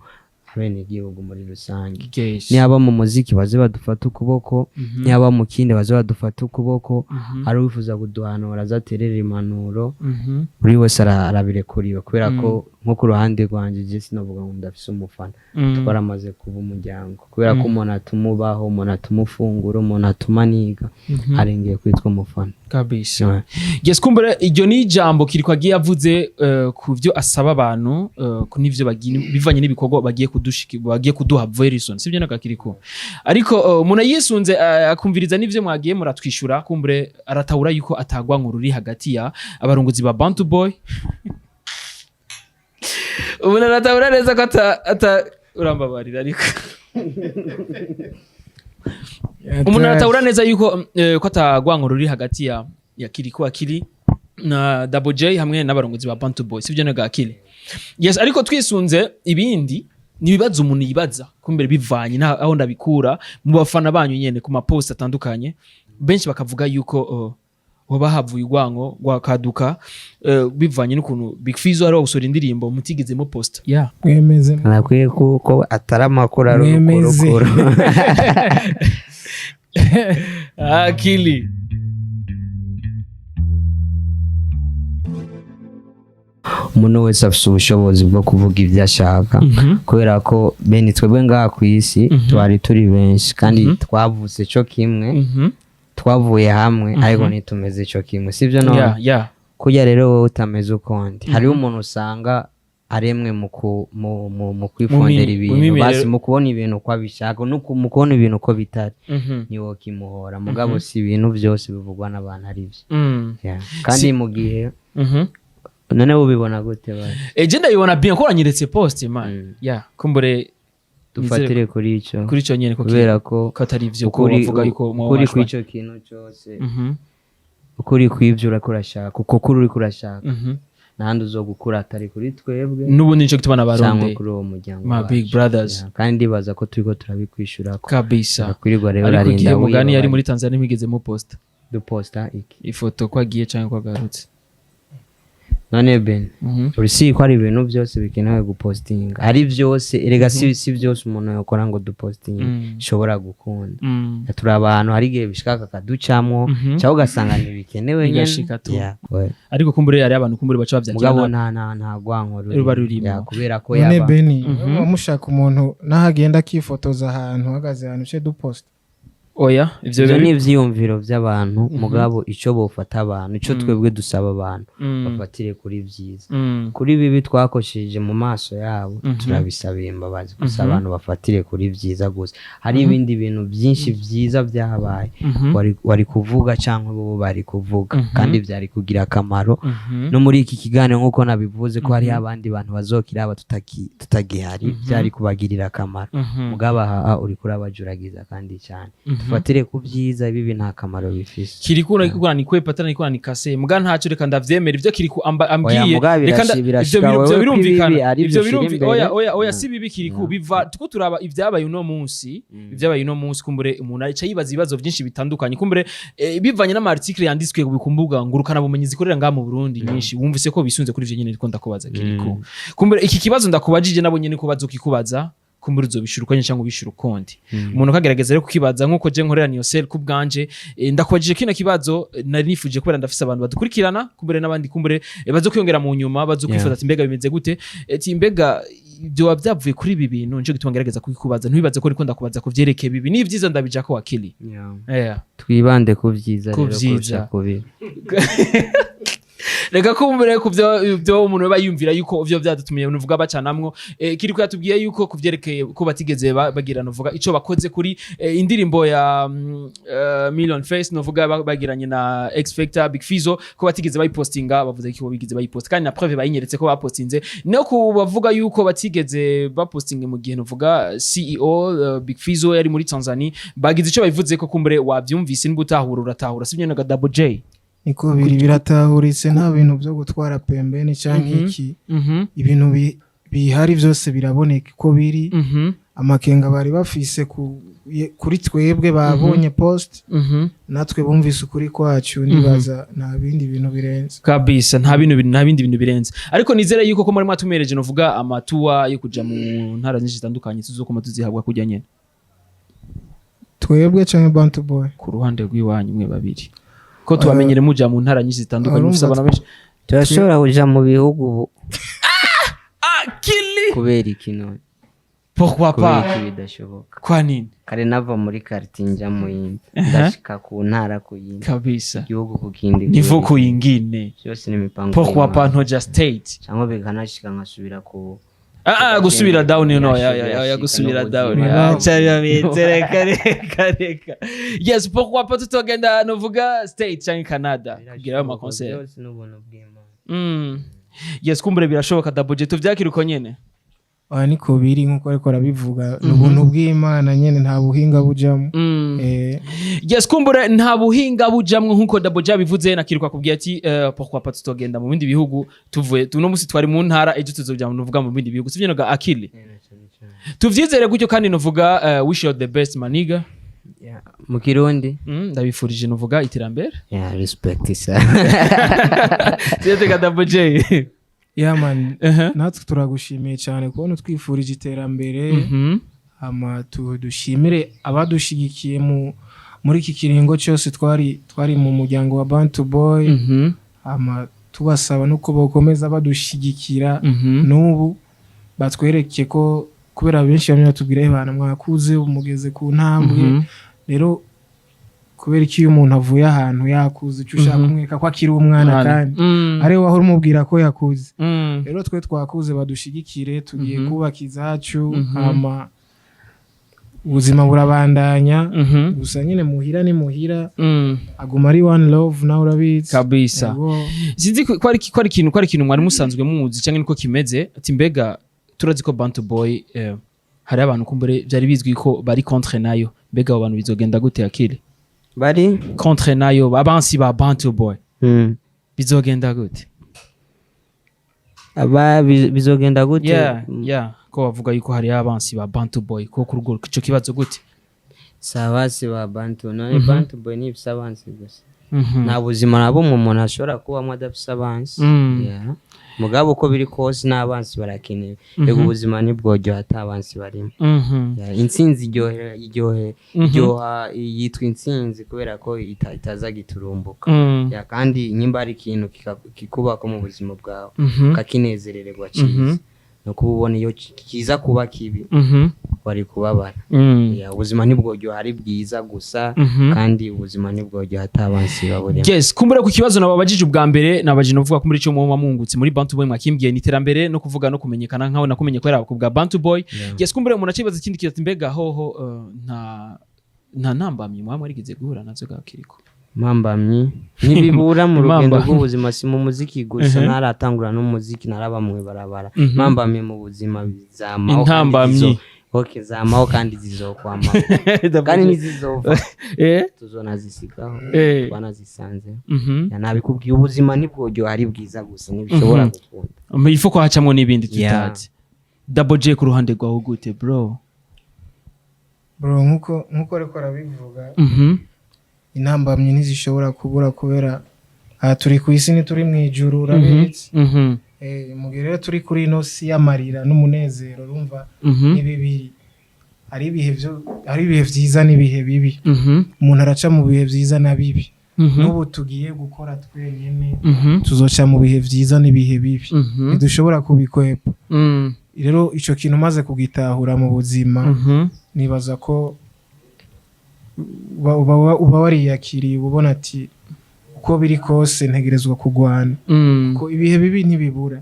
abenegihugu muri rusange. Nihaba mu muziki baze badufate ukuboko, nihaba mu kindi baze badufate ukuboko. Ari uwifuza kuduhanura azaterere impanuro. Buri wese arabirekuriwe, kubera ko nko ku ruhande rwanjye je sinavuga ngo ndafise umufana, twaramaze kuba umuryango, kubera ko umuntu atuma ubaho, umuntu atuma ufungura, umuntu atuma niga, arengeye kwitwa umufana. Yes, kumbure iryo ni ijambo Kiriko agiye avuze ku byo asaba abantu, ku n'ivyo bagiye bivanye n'ibikorwa bagiye kudushiki bagiye kuduha very soon, sibyo naka Kiriko? Ariko umuntu yisunze akumviriza n'ivyo mwagiye muratwishura, kumbure aratahura yuko atagwa nkuru ruri hagati ya abarongozi ba Bantu Boy. Umuntu aratahura neza ko ata urambabarira, ariko umuntu aratahura neza yuko ko atagwanko ruri hagati ya Kiriko Akili na Double J hamwe n'abarongozi ba Bantu Boy, sibyo nega Akili? Yes, ariko twisunze ibindi ni ibibazo umuntu yibaza kumbere bivanye aho ndabikura mu bafana banyu nyene ku mapost atandukanye, benshi bakavuga yuko hoba havuye urwanko rwakaduka bivanye n'ukuntu Big Fizzo ari gusohora indirimbo mutigeze mu post, yeah. Mwemeze. Nakwiye kuko atari amakuru, ari Mwemeze. urukurukuru. Akili. Umuntu wese afite ubushobozi bwo kuvuga ibyo ashaka, kubera ko bene twebwe ngaha ku isi twari turi benshi kandi twavutse cyo kimwe, twavuye hamwe, ariko ntitumeze cyo kimwe, sibyo none? Yeah. Kurya rero wowe utameze ukundi, hariho umuntu usanga aremwe mu kwifondera ibintu, basi mu kubona ibintu uko abishaka no mu kubona ibintu uko bitari, niwo kimuhora. Mugabo si ibintu byose bivugwa n'abantu ari byo. Yeah. Kandi mu gihe none ubibona gute basi? Eje ndabibona bien ko uranyeretse post, man. Yeah, kumbure Dufatire kuri ico. Kuri ico nyene ko Kubera ko ko atari ivyo ko ukuri bavuga yuko mwoba ukuri mwashwanye. kw'ico kintu cyose, ukuri kw'ivyo uriko urashaka, kuko kuri uriko urashaka ntahandi uzogukura atari kuri twebwe N'ubundi nico gituma cyangwa n'abarundi kuri uwo muryango my wacu. big brothers. Yeah, kandi ndibaza ko turiko turabikwishurako. Kwirirwa rero Ariko urarinda igihe mugani yari wiba. muri Tanzania ntimwigeze mu posta Duposta iki? ifoto ko agiye canke ko agarutse. None Ben, uri ko ari ibintu byose bikenewe gupostinga, ari byose erega si byose umuntu yakora ngo dupostinge ishobora gukunda. Turi abantu, hari igihe bishika kakaducamwo, cyangwa ugasanga ntibikenewe nyene. Bigashika tu. Yeah, we. Ariko kumbure yari abantu kumbure baca bavyakira Mugabo nabi. nta rwanko Ruba rurimo. Yeah, kubera ko None yaba Beni, muba mushaka umuntu naho agenda akifotoza ahantu ahagaze ahantu uce duposta? Oya, ivyo Ivyo biba ni ivyiyumviro vy'abantu. Mugabo ico bofata abantu, ico twebwe dusaba abantu, bafatire kuri vyiza. Kuri bibi twakosheje mu maso yabo, turabisabiye imbabazi. Gusa abantu bafatire kuri vyiza gusa. Hari ibindi bintu byinshi vyiza vyahabaye wari kuvuga cyangwa bo bari kuvuga, kandi byari kugira akamaro no muri iki kiganiro, nk'uko nabivuze ko hariho abandi bantu bazokiraba tutagihari, byari kubagirira akamaro. Mugabo aha uriko urabajuragiza kandi cyane. Dufatire ku byiza, ibibi nta kamaro bifise. Kiriku uriko nikwepa tana niko nikase muga ntaco, reka ndavyemera ivyo Kiriku ambwiye. Oya, muga Reka birashika ivyo wewe ko birumvikana. ibibi ari Ivyo byo ushira imbere. Oya, oya, oya, si bibi Kiriku, biva tuko turaba ivyabaye uno munsi. Ivyabaye uno munsi, kumbure umuntu aca yibaza ibibazo byinshi bitandukanye, kumbure bivanye n'ama article yanditswe ku mbuga ngurukana bumenyi zikorera ngaha mu Burundi nyinshi. Wumvise ko bisunze kuri ivyo nyene ndiko ndakubaza Kiriku. Kumbure iki kibazo ndakubajije nabo nyene ko bazokikubaza, kumbure uzobishura uko nyene cyangwa ubishura ukundi. Umuntu akagerageza rero kukibaza nkuko je nkorera Niyosel ku bwanje. Ndakubajije kino kibazo, nari nifuje kubera ndafise abantu badukurikirana, kumbure n'abandi kumbure bazokwiyongera mu nyuma, bazokwifuza ati mbega bimeze gute? Ati mbega Byoba byavuye kuri ibi bintu, nico gituma ngerageza kubikubaza. Ntiwibaze ko ndiko ndakubaza ku vyerekeye bibi, ni vyiza ndabijako wakili. Yeah. Twibande ku vyiza Ku rero vyiza. kurusha ku bibi. Reka kumbure ku byo umuntu aba yumvira yuko vyo byadutumiye nuvuga bacanamwo. Kiriko yatubwiye yuko kuvyerekeye ko batigeze bagira nuvuga ico bakoze kuri indirimbo ya Million Face, nuvuga bagiranye na X Factor Big Fizzo, ko batigeze bayipostinga. Bavuze ko bigeze bayiposta, kandi na preuve bayinyeretse ko bapostinze, no ku bavuga yuko batigeze bapostinga mu gihe nuvuga CEO Big Fizzo yari muri Tanzania, bagize ico babivuze ko kumbure wavyumvise. Nimba utahura uratahura, sibyo naga Double J? Niko biri, biratahuritse, nta bintu byo gutwara pembeni canke iki. Ibintu bihari byose biraboneka uko biri. Amakenga bari bafise kuri twebwe, babonye post, natwe bumvise ukuri kwacu. Nibaza nta bindi bintu birenze. Kabisa, nta bindi bintu birenze, ariko nizere yuko ko muri mwatumereje novuga amatuwa yo kuja mu ntara nyinshi zitandukanye tuzokoma tuzihabwa kujya nyene. Twebwe canke Bantu Boy? Ku ruhande rw'iwanyu mwe babiri, ko tubamenyere muja mu ntara nyinshi zitandukanye, Urumva mufise abantu benshi. Turashobora kuja mu bihugu ubu. Akili. Kubera iki none? Pourquoi Kubera pas? iki bidashoboka? Kwa nini? Kare nava muri quartier nja mu yindi, ndashika ku ntara ku yindi, igihugu ku kindi. Nivo Kubera ku iki? yingine. Byose ni imipango Pourquoi y'Imana. pas ntoja state? Cyangwa bikanashika nkasubira ku Ah, ah, gusubira down, no ya gusubira down. N'ubuzima. Acha bameze, reka reka reka. Yes, pourquoi pas tutogenda novuga state canke Canada kugira ayo ma concert? Byose n'ubuntu bw'Imana. Yes, kumbure birashoboka. Double J, tuvyakira uko nyene. Oya, niko biri nkuko ariko arabivuga, ni ubuntu bw'Imana nyene, nta buhinga bujamo. Yes, kumbure nta buhinga bujamwo nkuko Double J abivuze, nakiruka kubwira ati pourquoi pas tutogenda mu bindi bihugu tuvuye tuno musi twari mu ntara, ejo tuzoja mu nuvuga mu bindi bihugu, sivyo noga Akili? Tuvyizere gutyo, kandi nuvuga wish you the best, my nigga. Yeah. Mu Kirundi? Ndabifurije nuvuga iterambere. Yeah, respect isa. Siyateka Double J. Yeah man, natwe turagushimiye cyane kubona utwifurije iterambere. Hama dushimire abadushigikiye muri iki kiringo cyose twari mu muryango wa Bantu Boy. Hama tubasaba nuko bakomeza badushigikira n'ubu, batwereke ko, kubera benshi bamwe batubwira: "Eh bana, mwakuze, mugeze ku ntambwe." Rero kubera ko iyo umuntu avuye ahantu yakuze, icyo ushaka kumwereka ko akiri umwana, kandi ari we wahora umubwira ko yakuze. Rero twe twakuze, badushigikire, tugiye kubaka izacu. Hama ubuzima burabandanya. Gusa nyine muhira ni muhira, aguma ari one love, nawe urabizi. Kabisa. Yego. Sinzi ko ari ikintu mwari musanzwe muzi cyangwa niko kimeze, ati mbega turazi ko Bantu Boy hari abantu kumbure byari bizwi ko bari contre nayo, mbega abo bantu bizogenda gute, Akili? Bari Contre nayo, abansi ba Bantu Boy. Bizogenda gute? Aba bizogenda gute? Yeah, ko bavuga yuko hari abansi ba Bantu Boy, ko kuri urwo ico kibazo gute? Si abansi ba Bantu none? Bantu Boy ntibifise abansi gusa. Nta buzima na bumwe umuntu ashobora kubamo adafise abansi. Yeah. Mugabo uko biri kose n'abansi barakenewe. Rega ubuzima ntibworyoha ata abansi barimo. Yeah, intsinzi iryohe iryohe iryoha, yitwa intsinzi kubera ko itaza giturumbuka. Yeah, kandi nyimba ari ikintu kikubako mu buzima bwawe, ukakinezerererwa cyiza, no kuba ubona iyo kiza kuba kibi wari kubabara. Yeah, ubuzima ntibworyoha ari bwiza gusa, kandi ubuzima ntibworyoha ata abansi baburimo. Yes, kumbura ku kibazo nababajije ubwa mbere, nabajije novuga ko muri cyo muba mwungutse muri Bantu Boy, mwakimbwiye ni iterambere no kuvuga no kumenyekana, nkaho nakumenye ko ku bwa Bantu Boy. Yes, kumbura umuntu acibaza ikindi kintu ati mbega hoho nta ntambamyi mwaba mwarigeze guhura nazo gakiriko? Mpambamyi ntibibura mu rugendo Impamba. rw'ubuzima, si mu muziki gusa. Ntaratangura n'umuziki, naraba mu ibarabara. Mpambamyi mu buzima zamaho kandi Intambamyi. Okay, zamaho kandi zizokwamaho kandi nizizova tuzonazisigaho. Twanazisanze. Ya, nabikubwiye, ubuzima ntibworyoha ari bwiza gusa, ntibishobora gukunda. Il faut ko hacamwo n'ibindi Yeah. tutazi. Double J, ku ruhande rwawe gute, bro? Bro, nkuko ariko arabivuga, intambamyi ntizishobora kubura, kubera aha turi ku isi, ntituri mu ijuru, urabizi. Mu gihe rero turi kuri ino si y'amarira n'umunezero, urumva ni bibiri, hari ibihe byiza n'ibihe bibi. Umuntu araca mu bihe byiza na bibi. N'ubu tugiye gukora twenyine, tuzoca mu bihe byiza n'ibihe bibi. Ntidushobora kubikwepa. Rero ico kintu maze kugitahura mu buzima, nibaza ko uba wariyakiriye, uba ubona ati uko biri kose ntegerezwa kugwana, ko ibihe bibi ntibibura.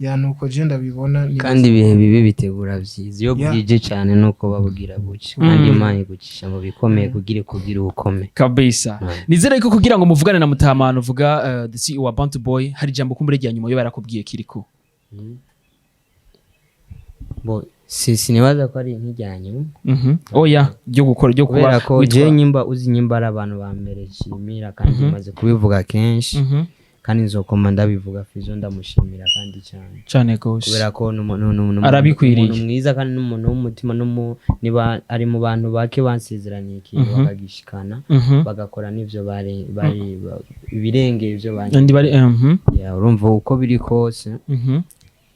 Ya, nuko je ndabibona, nibaza. Kandi ibihe bibi bitegura vyiza iyo bwije cyane, nuko babwira buke, kandi Imana igucisha mu bikomeye kugira ubukome. Kabisa. Nizere ko kugira ngo muvugane na Mutamana, uvuga the CEO wa Bantu Boy, hari ijambo kumbure rya nyuma yo barakubwiye, Kiriko. Bo si sinibaza ko ari nk'ijyanye. Oya, ryo gukora, ryo kuba Kubera ko witwa- je nyimba uzi, nyimba ari abantu ba mbere nshimira, kandi maze kubivuga kenshi, kandi nzokoma ndabivuga, Fizo ndamushimira kandi cyane. Cane gose. Kubera ko Arabikwiriye. umuntu mwiza kandi n'umuntu w'umutima, niba ari mu bantu bake bansezeraniye ikintu bakagishikana, bagakora n'ivyo bari ibirenge ivyo bari Ndi bari Ya, urumva uko biri kose,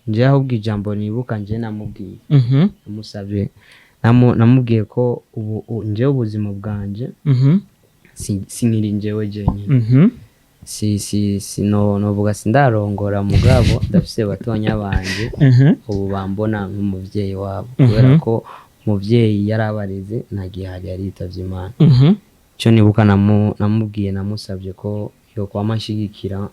nje ahubwo ijambo nibuka nje namubwiye, namusabye, namubwiye ko ubu njewe ubuzima bwanje sinkiri njewe jenyine. Si no novuga sindarongora, mugabo ndafise batonya banje, ubu bambona nk'umuvyeyi wabo, kubera ko umuvyeyi yarabareze ntagihari, yaritavye Imana. Ico nibuka namubwiye, namusabye ko yokwama anshigikira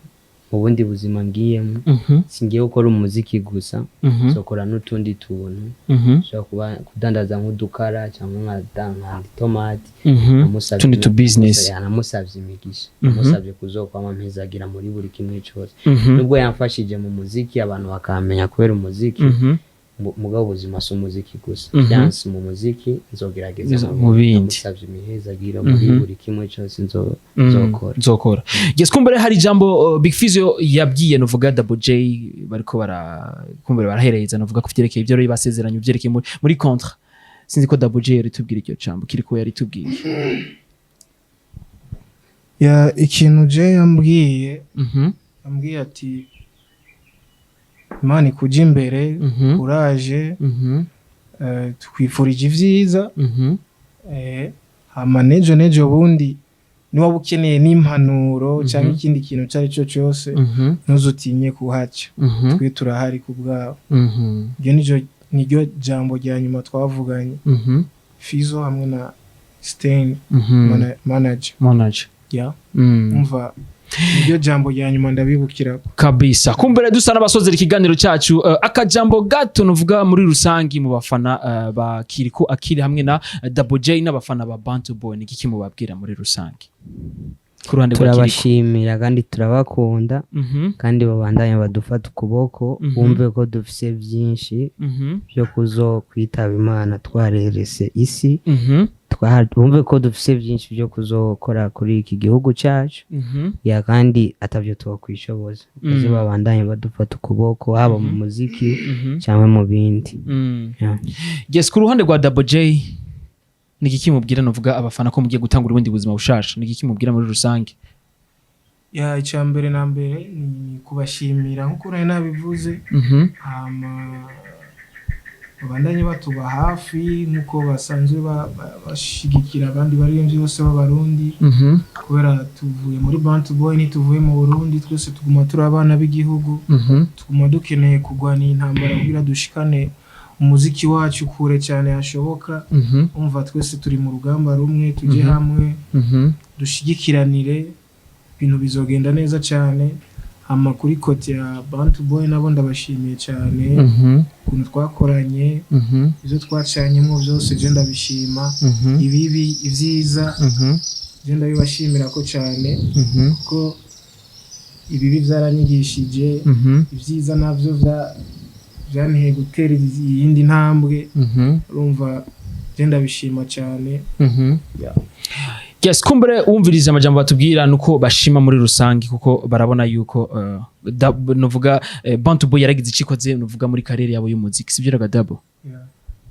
mu bundi buzima ngiyemo. Singiye gukora umuziki gusa, nzokora n'utundi tuntu, nshobora kuba kudandaza nk'udukara cyangwa nka tomati. Namusabye Tundi tu business. Namusabye imigisha, namusabye kuzokwama mpezagira muri buri kimwe cyose. Nubwo yamfashije mu muziki, abantu bakamenya kubera umuziki, mugabo ubuzima si umuziki gusa. Byanse mu muziki, nzogerageza Mu bindi. Namusabye imihezagiro muri buri kimwe cyose nzokora. Nzokora. Yes, kumbere hari ijambo Big Fizzo yabwiye, nuvuga Double J, bariko bara kumbere barahereza, nuvuga ku vyerekeye ibyo rero basezeranye, ivyerekeye muri contrat. Sinzi ko Double J yari tubwira iryo jambo kiriko yari tubwiye. Ya, ikintu je yambwiye, yambwiye ati Imana ikuja imbere, uraje, tukwifurije ivyiza. Hama nejo bundi niwaba ukeneye n'impanuro cyangwa ikindi kintu icyo ari cyo cyose, ntuzutinye kuhaca, twe turahari ku bwawe. Iryo niryo jambo rya nyuma twavuganye, Fizo hamwe na Stein, manager. Manager. Ya, umva, niryo jambo rya nyuma ndabibukira. Kabisa. Kumbere dusa n'abasozera ikiganiro cyacu, akajambo gato nuvuga muri rusangi mu bafana ba Kiriko Akili hamwe na Double J n'abafana ba Bantu Boy, ni iki mubabwira muri rusangi ku ruhande rwa Kiriko? Turabashimira kandi turabakunda, kandi babandanye badufata ukuboko, bumve ko dufise byinshi byo kuzo kwitaba Imana twarerese isi. Bumve ko dufise byinshi byo kuzokora kuri iki gihugu cyacu. Ya, kandi atavyo twokwishoboza. Baze babandanye badufata ukuboko, haba mu muziki cyangwa mu bindi. Ya. Yes, ku ruhande rwa Double J, ni iki mubwira, nuvuga abafana, ko mugiye gutangura ubundi buzima bushasha? Ni iki mubwira muri rusange? Ya, icya mbere na mbere ni kubashimira nk'uko nari nabivuze, hama babandanye batuba hafi nk'uko basanzwe bashigikira abandi baririmbyi bose b'Abarundi, kubera tuvuye muri Bantu Boy ntituvuye mu Burundi. Twese tuguma turi abana b'igihugu, tuguma dukeneye kurwana iyi ntambara kugira dushikane umuziki wacu kure cyane hashoboka. Umva, twese turi mu rugamba rumwe, tujye hamwe, dushigikiranire, ibintu bizogenda neza cyane. Hama kuri côté ya Bantu Boy, nabo ndabashimiye cyane ukuntu twakoranye, ibyo twacanyemo byose je ndabishima, ibibi, ibyiza, je ndabibashimira ko cyane, kuko ibibi byaranyigishije, ibyiza navyo byanteye gutera iyindi ntambwe. Urumva, je ndabishima cyane. Yeah. Yes, kumbure wumviriza amajambo batubwira nuko bashima muri rusange, kuko barabona yuko nuvuga Bantu Boy yaragize icikoze, nuvuga muri carrière yabo y'umuziki, sibyo raga Dabo? Yeah.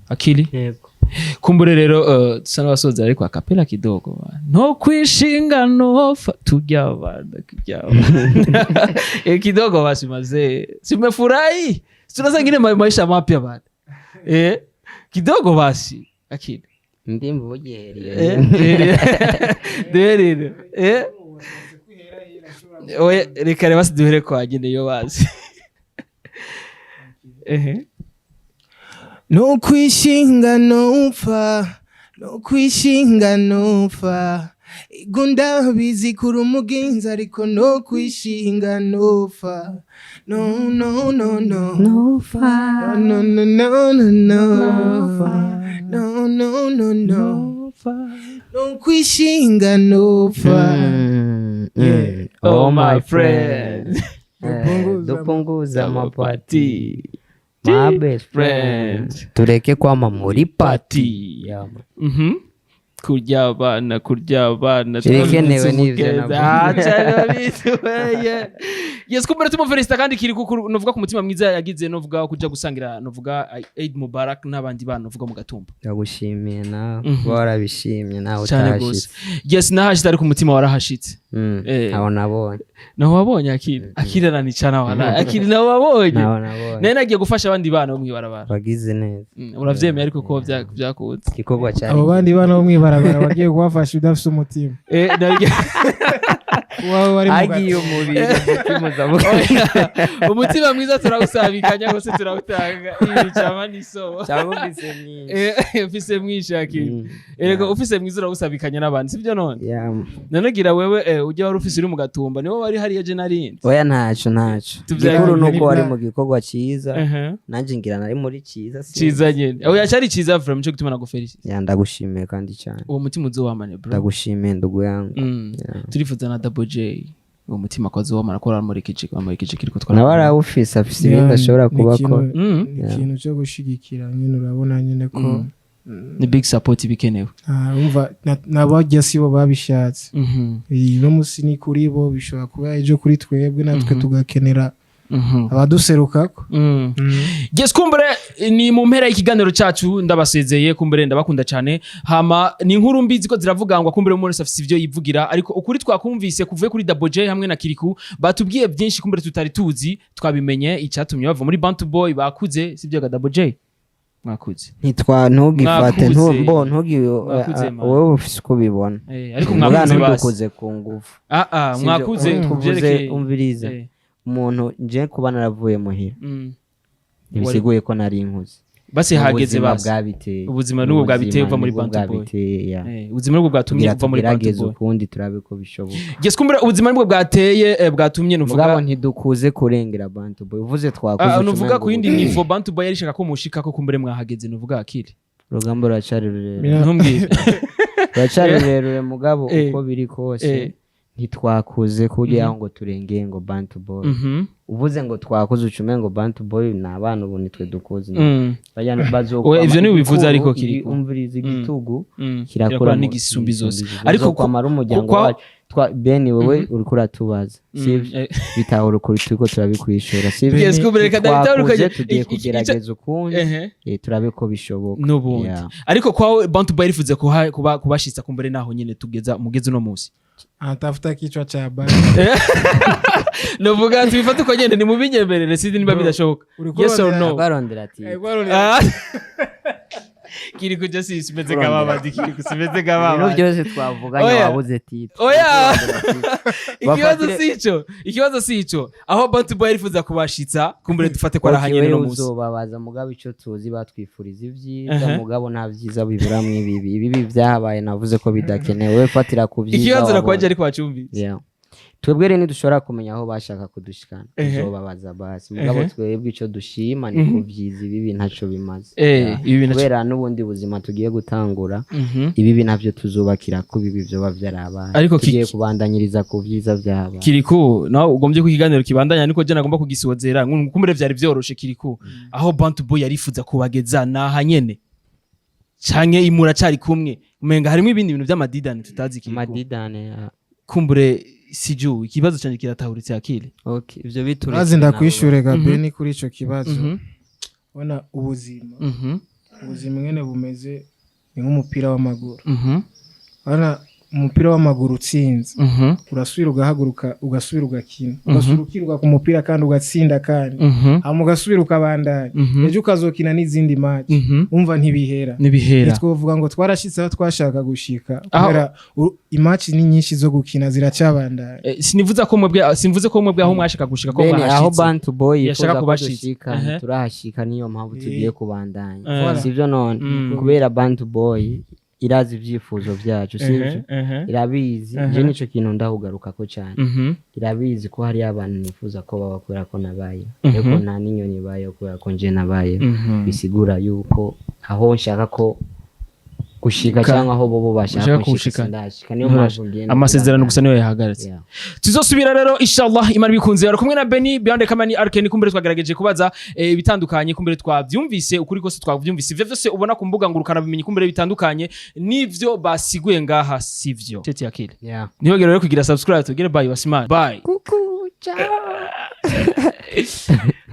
Akili? Yego. Kumbure rero dusa n'abasoza, ariko a cappella kidogo no kwishinga nofa tujya banda kijya kidogo basi. Mazee, simefurahi, tunaza ngine maisha mapya bana, kidogo basi, Akili. Ndimba ubugereye. Duherere, oya, reka reba, duhere kwa nyine yo bazi. Ehe. No kwishinga nopfa, no kwishinga nopfa. Ego ndabizi kuri umugenzi, ariko no kwishinga nopfa. No, no, no, no. Nopfa. No, no, no, no, no. No, no, no, no. No kwishinga nopfa. Yeah. Oh, my friend. Dupunguza Dupunguza amapati. My best friend. friend, tureke kwama muri party. Party. Yeah, man. Kurya abana, kurya abana. Ibikenewe n'ivyo navuze. Yes, kumbere tumufelicita kandi kiri kuku novuga ku mutima mwiza yagize, novuga kuja gusangira, novuga Eid Mubarak n'abandi bana, novuga mu Gatumba. Ndagushimiye nawe kuba warabishimye nawe Cyane gose. utahashitse. Yes, nahashitse, ariko umutima warahashitse. Aho nabonye. Naho wabonye Akili? Akili aranicana wala. Akili, naho wabonye? Naho nabonye. Nari nagiye gufasha abandi bana bo mwibarabara. Wagize neza. Uravyemeye ariko ko vyakunze? Igikorwa cyari Abo bandi bana bo mwibarabara bagiye kubafasha udafise umutima. Wawe wari mu Agiye umubiri, umutima uzavuga. Umutima mwiza turawusabikanya hose, turawutanga, ibi cama n'isobo. Cyangwa ufise mwinshi. Ufise mwinshi, Akili. Erega ufise mwiza urawusabikanya n'abandi, sibyo none? Yeah. None gira wewe, ujya wari ufise uri mu Gatumba, niwo wari hariya, je narindi. Oya, ntaco, ntaco. Igikuru nuko wari mu gikorwa ciza. Nanje ngira nari muri ciza, si? Ciza nyene, oya, cari ciza vraiment, nico gituma nagufelicita. Yeah, ndagushimiye kandi cyane. Uwo mutima uzowamane, bro. Ndagushimiye, ndugu yangu. Mm. Turifuza na Double J uwo mutima ko azowamana, ko aramurikije, amurekije kiriko twara. Nawe arawufise, afise ibindi ashobora kuba akora. Ni ikintu cyo gushigikira nyine, urabona nyine ko Ni big support ibikenewe. Ah, umva, n'abajya sibo babishatse. Uno munsi ni kuri bo, bishobora kuba ejo kuri twebwe, natwe tugakenera abaduserukako. Yes, kumbure ni mu mpera y'ikiganiro cyacu, ndabasezeye. Kumbure ndabakunda cyane. Hama ni inkuru mbi ziko ziravugangwa, kumbure umuntu wese afise ivyo yivugira, ariko ukuri twakumvise kuvuye kuri Double J hamwe na Kiriku, batubwiye byinshi kumbure tutari tuzi, twabimenye icyatumye bava muri Bantu Boy. Bakuze, sibyo ga Double J? Mwakuze. Ntitwa ntugifate. Mwakuze. Mbo ntugi. Mwakuze, man. Wowe ufise uko ubibona. Ariko Muga mwakuze basi. ntudukuze ku ngufu. Ah ah. Sivyo, Mwakuze tuvuze. kuvyerekeye Umviriza. Umuntu nje kuba naravuye muhira ntibisiguye ko nari nkuze. Basi hageze. Ubuzima Basi bwabiteye. Ubuzima nubwo bwabiteye uva muri Nibwo Bantu Boy. bwabiteye, yeah. Ubuzima nibwo bwatumye Kugira uva muri Bantu tugerageze Boy. ukundi, turabe ko bishoboka. Yes, kumbura ubuzima nibwo bwateye, bwatumye Mugabo nuvuga ntidukuze kurengera Bantu Boy. Uvuze twakuze, Ah, uca nuvuga umengo ku yindi ubu- niveau Bantu Boy yarishaka ko mushika ko kumbure mwahageze, nuvuga Akili. Urugamba ruracari rurerure. Ntumbwire. Ruracari rurerure, mugabo uko biri kose ntitwakuze kugira ngo turengere ngo Bantu Boy. Uvuze ngo twakuze, uca umengo Bantu Boy ni abana, ubu nitwe dukuze. Oya, ivyo ntibivuze ariko Kiriko. Umviriza, igitugu kirakura kirakura n'igisumbi zose. Ariko kwamara umuryango wacu Beni, wewe uriko uratubaza, sivyo? Bitahura ukuri turiko turabikwishura, sivyo? Yes, kumbure reka Twakuze, ndabitahura. tugiye kugerageza ukundi, turabe ko bishoboka. N'ubundi. Yeah. Ariko kwa Bantu Boy yarifuze kubashitsa, kumbure naho nyene tugeza mugeze uno munsi. Anatafuta kichwa cha habari. Nuvuga tubifate uko nyene, ni mubinyemerere, sinzi niba Bro, bidashoboka. uriko Yes or urondera- no? Barondera ati Ah. Kiri kuja si simeze nk'ababandi, kiri simeze ibintu nk'ababandi. byose twavuganye Oya. wabuze titre. Oya. Ikibazo Bafatire- si ico, ikibazo si ico. Aho Bantu Boy yarifuza kubashitsa, kumbure dufate ko arahanye Okay, no wewe munsi. uzobabaza, mugabo ico tuzi batwifuriza ibyiza. Mugabo nta byiza biburamwo ibibi. Ibibi byahabaye navuze ko bidakenewe. Wewe fatira ku byiza Ikibazo wabonye. nakwaje, ariko wacumbitse. Yeah. Twebwe rero ntidushobora kumenya aho bashaka kudushikana. Uzobabaza basi, mugabo twebwe ico dushima ni ku byiza, ibibi ntaco bimaze. Yeah. Ibibi ntaco- Kubera n'ubundi buzima tugiye gutangura, ibibi navyo tuzubakira ku bibi vyoba vyarabaye. Ariko tugiye kubandanyiriza ku byiza vyabaye. Kiriku, nawe ugombye ko ikiganiro kibandanya, niko je nagomba kugisozera. Kumbure vyari vyoroshe. Kiriku, aho Bantu Boy yarifuza kubageza naha nyene, canke imura cari kumwe umenga harimo ibindi bintu vy'amadidani tutazi, Kiriku? Amadidane ya- Kumbure siju, ikibazo canje kiratahuritse, Akili. Okay, ivyo bituretse. Maze ndakwishure ga Beni kuri ico kibazo. Ubona ubuzima, ubuzima ingene bumeze ni nk'umupira w'amaguru. Urabona Umupira w'amaguru utsinze, urasubira ugahaguruka, ugasubira ugakina, ugasubira ukiruka ku mupira kandi ugatsinda kandi, hama ugasubira ukabandanya, ejo ukazokina n'izindi match. Umva, ntibihera. Nibihera. Ntitwovuga ngo twarashitse aho twashaka gushika, kubera imatch ni nyinshi zo gukina, ziracyabandanya. Sinivuza ko mwebwe, simvuze ko mwebwe aho mwashaka gushika ko Bene aho mwahashitse. Bantu Boy Yashaka yifuza ko kubashitsa. dushika, ntiturahashika, niyo mpamvu tugiye kubandanya. Sivyo none? Kubera Bantu Boy irazi ibyifuzo byacu, sivyo? Irabizi. Je nico kintu ndahugarukako cyane. Irabizi ko hariyo abantu nifuza ko baba kubera ko nabaye, ariko nta n'inyoni ibayeho kubera ko nje nabaye. Bisigura yuko aho nshaka ko gushika cyangwa aho bobo bashaka Bashaka ko nshika kushika. sindashika, niyo mpamvu ngiye no Amasezerano gusa kubandanya. niyo yahagaritse. Yeah. Tuzosubira rero inshallah Imana bikunze. Bari kumwe na Benny behind the camera ni Arkeni. Kumbere twagerageje kubaza ibitandukanye, kumbere twavyumvise ukuri kose, twavyumvise ivyo vyose ubona ku mbuga ngurukana bumenyi, kumbere bitandukanye n'ivyo basiguye ngaha, sivyo? Tete Akili. Yeah. Ntibagere rero kugira subscribe, tugire bye basimana, bye. Kuku, ciao.